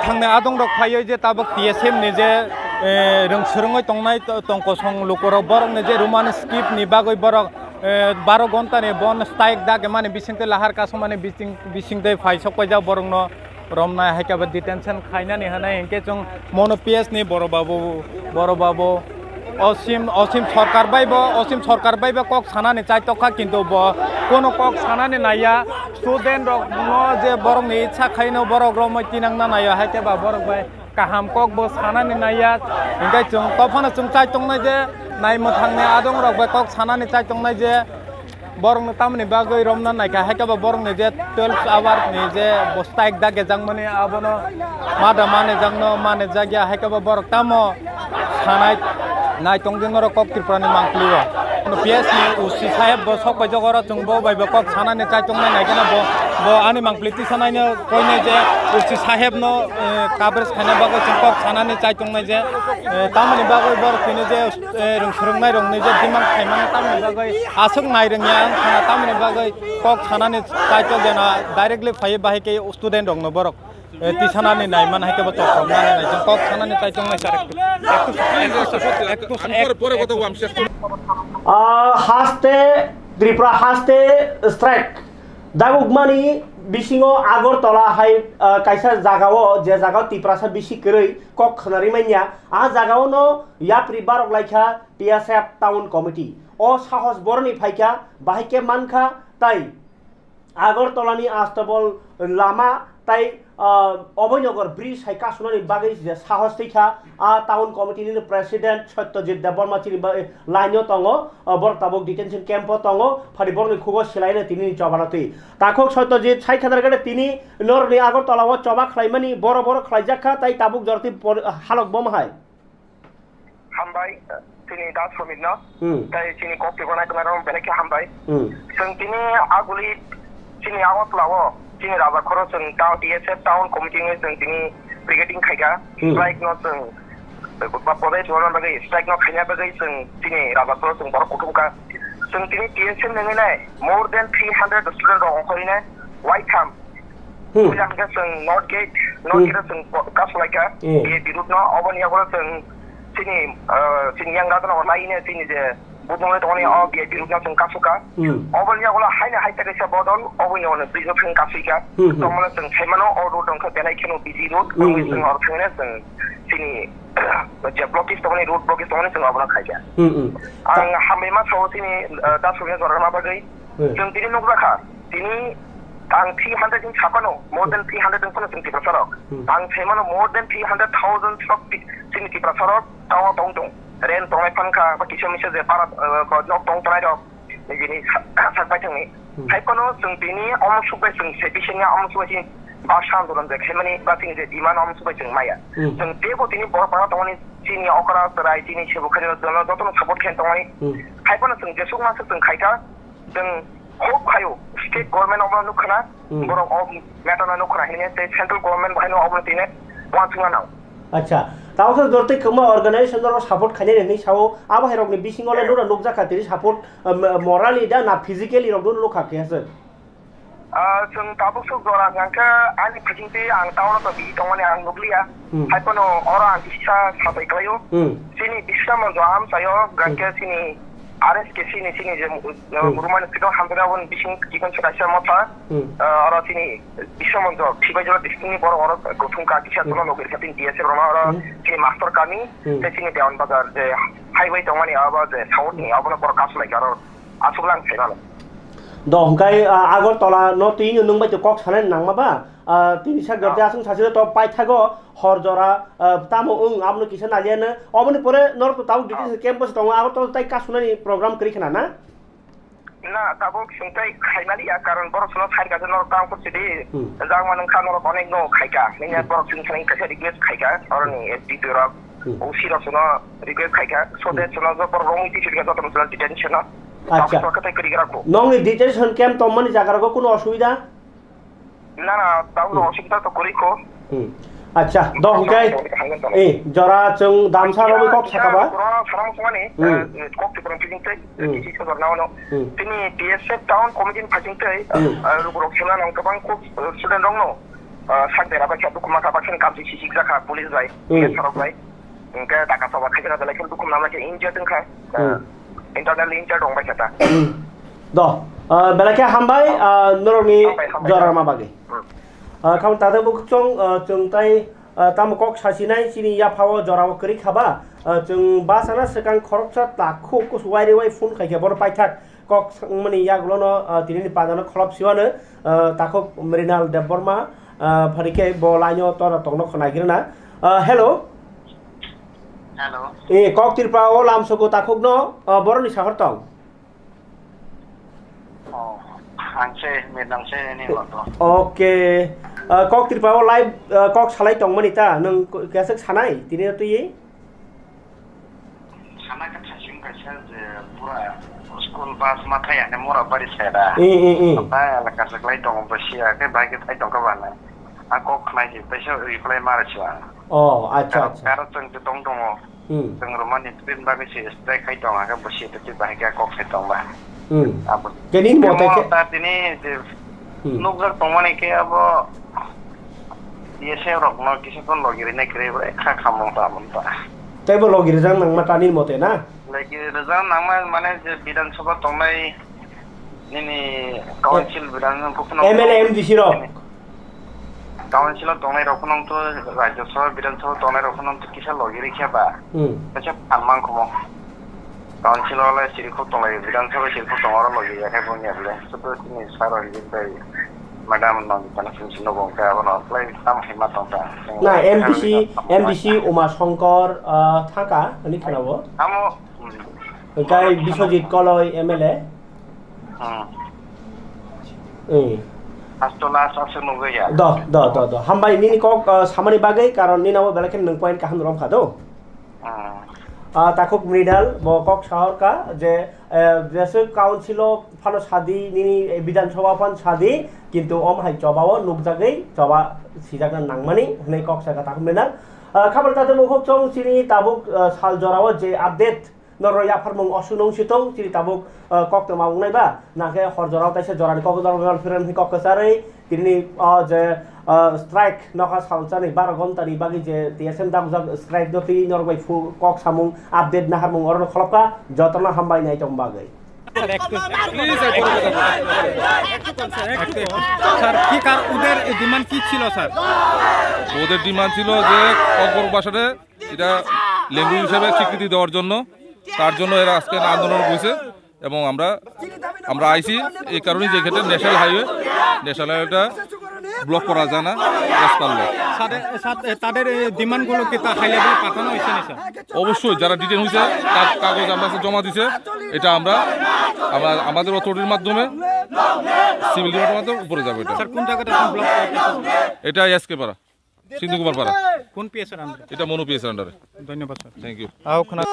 Thangnai adongrok phaiwi je tabuk T S M ni je, eh, rwng swrwngwi tongnai to-, tongkosong lukurok borokni je Roman script ni bagwi borok, eh, baro ghonta ni bon strike dagimani bisingtwi lahar kasumani bising, bisingtwi phai sokpaijak borokno romnai, hai khe bo detention khainani hwnwi hinkhe chwng mono P S ni Boro Babu, Boro Babu, Osim, Osim Sorkar bai bo, Osim Sorkar bai bo kok sanani chaitokha, kintu bo kono kok sanani naiya. Student rok no je borok ni itsa khaino borok romwi tinangna naiya, hai khe ba borok bai kaham kok bo sanani naiya. Hinkhe chwng tophano chwng chaitongnai je nai mwthangni adong rok bai kok sanani chaitongnai je borokno tamoni bagwi romna naikha, hai khe bo borokni je twelve hour ni je bo strike dagijak mani abono mada manijak no manijak ya, hai khe bo borok tamo sanai nai tongdi norok kok Tripura ni mangpli o. P S ni O C saheb bo sok paijak oro chwng bo bai bo kok sanani chaitongnai nai kheno bo, bo ani mangpli tisa naino koinai je O C saheb no, eh, coverage khaina bagwi chwng kok sanani chaitongnai je, eh, tamoni bagwi borok tini je, eh, rwng swrwngnai rokni je demand khaimani tamoni bagwi aswk nai rwngya wng khana tamoni bagwi kok sanani chaitok jana directly phaiwi bahai khe student rokno borok, eh, tisanani naiman hai khe bo chok rok nani nai kok sanani chaitongnai sir. Ektu, ektu, ektu, ektu, ektu, ektu, ektu, ektu, ektu, ektu, ektu, Ah, haste, Tripura haste strike dagukmani bisingo Agartala hai, ah, kaisa jagao, je jagao Tiprasa bisi kwrwi kok khwnarwi manya, ah jagaono yapri barok laikha T S F Town Committee. O sahos boroni phaikha, bahai khe mankha, tai Agartala ni Astabol lama tai, ah, Abhainagar bridge hai kasunani bagwi je sahos twi kha, a town committee ni president Satyajit Debbarma chini ba-, line o tongo, ah, borok tabuk detention camp o tongo, phadi borokni khugo silaino tini ni chobana twi. Takhuk Satyajit sai khadar gada tini norni Agartala o choba khlaimani boro boro khlaijak kha tai tabuk jorti por-, halok bom hai. Hambai, chini Das Sumit no. Hmm. Tai chini kok twibo nai tongnairok belai khe hambai. Hmm. Chwng tini aguli chini Agartala o chini Rajakhoro chwng ta-, T S F town committee ni chwng tini picketing khaikha. Hmm. Strike no chwng, ba, podai chorna bagwi, strike no khaina bagwi chwng chini Rajakhoro chwng borok kuthumkha. Chwng tini T S F nungwi nai more than three hundred student rok ongkhorwi nai waitham. Hmm. Puila hwnkhe chwng North Gate, North Hmm. Gate o chwng ko-, kasulaikha, Hmm. B I P road no, oboni yagulo chwng chini, ah, chini yang rajano laine chini je budumani tongmani Hmm. o B I P road no chwng kasukha. Hmm. Oboni yagulo haino hai ta kaisa bodol, oboni yagulo bridge no chwng kasuikha. Hmm, hmm. Tongmani chwng saimano o road wngkha belai kheno busy road, Hmm, wngwi hmm, chwng hmm. oro thangwi chwng chini je blockage tongmani, road blockage tongmani chwng obono khaikha. Hmm, hmm. Ang hambai ma sao chini, ah, Das Sumit no jorarma bagwi. Hmm. Chwng tini nukjakha, tini ang three hundred ni sapano, more than three hundred ni phano chwng Tiprasa rok. Hmm. Ang saimano more than three hundred thousand rok ti-, chini Tiprasa rok tao tong tong. Rent tongnai phan kha, ba kisa misa je para, eh, ba nok tong tongnai rok, nijini sa-, sak bai thangni. Hmm. Hai phano chwng tini omo suk bai chwng sufficient ya, omo suk bai chini baksa andolon je khaimani, ba chini je demand omo suk bai chwng maya. Hmm. Chwng teibo tini borok para tongmani chini okra chwrai, chini sebo khani jotono, jotono support khe tongmani. Hmm. Hai phano chwng jesuk masuk chwng khaikha, Chwng hope khaio, state government omo nukha na, Hmm. borok o matter no nukha na hinwi tei central government bo haino omo tini uansukna nango. Acha, tabuk khe jortwi kwbangma organization rok support khainai hinwi sao, abo hai rokni bisingo le nura nukjakha tini support, um, morally da na physically rok no nukha khe se. Ah, chwng tabuk swk jora hwnkha khe ani bisingtwi ang town o tongwi tongmani ang nukliya. Hmm. Hai phano oro ang kisa sabai khlaio. Hmm. Chini Biswa Monjo amchaio, Hmm. hwnkhe chini R S K C ni chini je, uh, Hmm. Roman Script hamjaknai aboni bising chikon se kaisa motha. Hmm. Uh, oro chini Biswa Monjo Thibaijola district ni borok oro kuthum ka kisa Hmm. tola logir kha chini B S F rok oro Hmm. chini Master Kami, Hmm. tei chini Dewan Bazar je highway tongmani abo je south ni abono borok kasu lai kha oro. Aswk lang khaimano. Do hwnkhe, ah, Agartala no twi nwng bai kok sanai nangma ba, ah, tini sak jora aswng sasi to paithago hor jora, ah, tamo wng abono kisa naliya no. Oboni pore norok to tabuk duty camp bose tongo, Agartala tai kasunani program kwrwi khna na? Na, tabuk sungtai khaimaliya, karon borok sono sai kaisa norok tang kursi di. Hmm. Jang manung kha norok onek no khaika. Nini Hmm. borok sung thani kaisa request khaika. Oroni S D P rok, Hmm. O C rok sono request khaika. So Hmm. that sono jo borok rong iti sirga joto sono detention no. Acha. Tabuk sono katai kwrwi gra ko. Nongni detention camp tongmani jaga rogo kuno osubida? Na, na, tabuk Hmm. osubida to kwrwi ko. Hmm. Acha, do hwnkhe, Hangno tong. eh, jora chwng damsa romwi kok sakaba? Koro saram kumani, Hmm. eh, kok tipra pijing tei, Hmm. kisi sabar na ono. Hmm. Tini T S F town committee ni pijing tei, Hmm. eh, lukurok sela nang kwbang kok, eh, student rok no, eh, sak dera bai khe dukuma kha baksa ni kamchi sisik jakha police bai, Hmm. T S F rok bai. Hwnkhe taka soba khaikhe na belai khe dukum namlai khe injured wngkha. Hmm. Internal injured wngbai khe ta. Hmm. Do, ah, belai khe hambai, ah, norokni Hambai, hambai. jora rwma bagwi. Hmm. Ah, khamung tata bukchung, ah, chwng tai, ah, tamo kok sasinai chini yaphao jorao kwrwi khaba, ah, chwng bachana swkang khoroksa takhuk kusu wairi wai phone khaikhe bono paithak kok swngmani yagulono, ah, tinini pandano kholop siwano, ah, takhuk Mrinal Debbarma, ah, phari khe bo line o tora tongno khna girna. Ah, hello. Hello. Eh, kok Tripura o lamsogo takhukno, ah, boroni sahor tong. Oh, ang se, Mirnal se ni wato. Okay. Ah, kok Tripura o live, ah, kok salai tongmani ta, nwng ko-, kesek sanai, tini twi? Sana khe thaising kaisa je pura school bus ma thai ane mora bari sai da. Eh, eh, eh. Apa elaka se klai tongo bwsia khe bai khe thai tongkha bana. A kok khnai se paisa reply mara siya. Oh, acha, acha. Karo chwng tong tongo. Hmm. Chwng rwmani tubin bagwi se strike khai tong, hakhe bo se twi bahai khe kok sai tong ba. Hmm. Abo. Khe nini mote khe? Ta tini je Hmm. nukjak tongmani khe abo B S F rokno kisa kon logi rinai kwrwi bai kha khamung ta mun ta. Tei bo logi rijak nangma ta nini mote na? Logi rijak nangma mane je Bidhan Sabha tongnai nini council Bidhan Sabha kuphno M L A, M D C rok. Council o tongnai rok phano to Rajya Sabha, Bidhan Sabha tongnai rok phano to kisa logi rikha ba. Hmm. Kaisa phan man khomo. Council o le siri khok tonglai, Bidhan Sabha siri khok tong oro logi ya khai boni ya le. Sudu sini saro rijin bai madam no tana sini sini no bong ka abono play tam hai ma tong ta. Na M D C, M D C Uma Shankar, ah, thaka, ani khana bo. Amo, hmm. Kai Biswajit Koloi M L A. Hmm. Eh. Asto last aswk nugwi ya. Do, do, do, do. Hambai nini kok, ah, samani bagwi, karon nini abo belai khe nwng point kaham rom kha do. Hmm. Ah, takhuk Mrinal bo kok sahor kha je, eh, jeswk council o phano sadi, nini, eh, Bidhan Sabha phano sadi, kintu om hai choba o nukjagwi choba sijakna nangmani hwnwi kok sakha takhuk Mrinal. Ah, khabar tatung bukhuk chong chini tabuk, ah, sal jora o je update Norok yapharmung osu nung si tong, chini tabuk, ah, kok tongma wngnai ba? Nangkhe hor jorao taisa jorani kok jorao mal phiran hwnwi kok kwcharwi, tini, ah, je, ah, strike nokha salsani baro ghonta ni bagwi je T S M dakjak strike no twi norok bai phu-, kok samung update naharmung orono kholopkha, jotono hambai nai tong bagwi. Sir, কি কার, ওদের ডিমান্ড কি ছিল, স্যার? ওদের ডিমান্ড ছিল যে ককবরক ভাষাতে এটা ল্যাঙ্গুয়েজ হিসেবে স্বীকৃতি দেওয়ার জন্য, তার জন্য এরা আজকে আন্দোলন করছে। এবং আমরা, আমরা আইছি এই কারণে যে এখানে ন্যাশনাল হাইওয়ে, ন্যাশনাল হাইওয়েটা ব্লক করা যায় না, রেস্ট পারলে। স্যার, এ, স্যার, এ, তাদের এই ডিমান্ডগুলো কি তা হাই লেভেলে পাঠানো হয়েছে না, স্যার? অবশ্যই, যারা ডিটেন হয়েছে, তার কাগজ আমরা কাছে জমা দিছে। এটা আমরা, আমরা আমাদের অথরিটির মাধ্যমে, সিভিল ডিপার্টমেন্টের মাধ্যমে উপরে যাবে এটা। স্যার, কোন জায়গাটা এখন ব্লক করা হয়েছে? এটা এসকে পাড়া, সিন্ধু কুমার পাড়া। কোন পিএসের আন্ডারে? এটা মনু পিএসের আন্ডারে। ধন্যবাদ, স্যার। Thank you. আও, খোনা-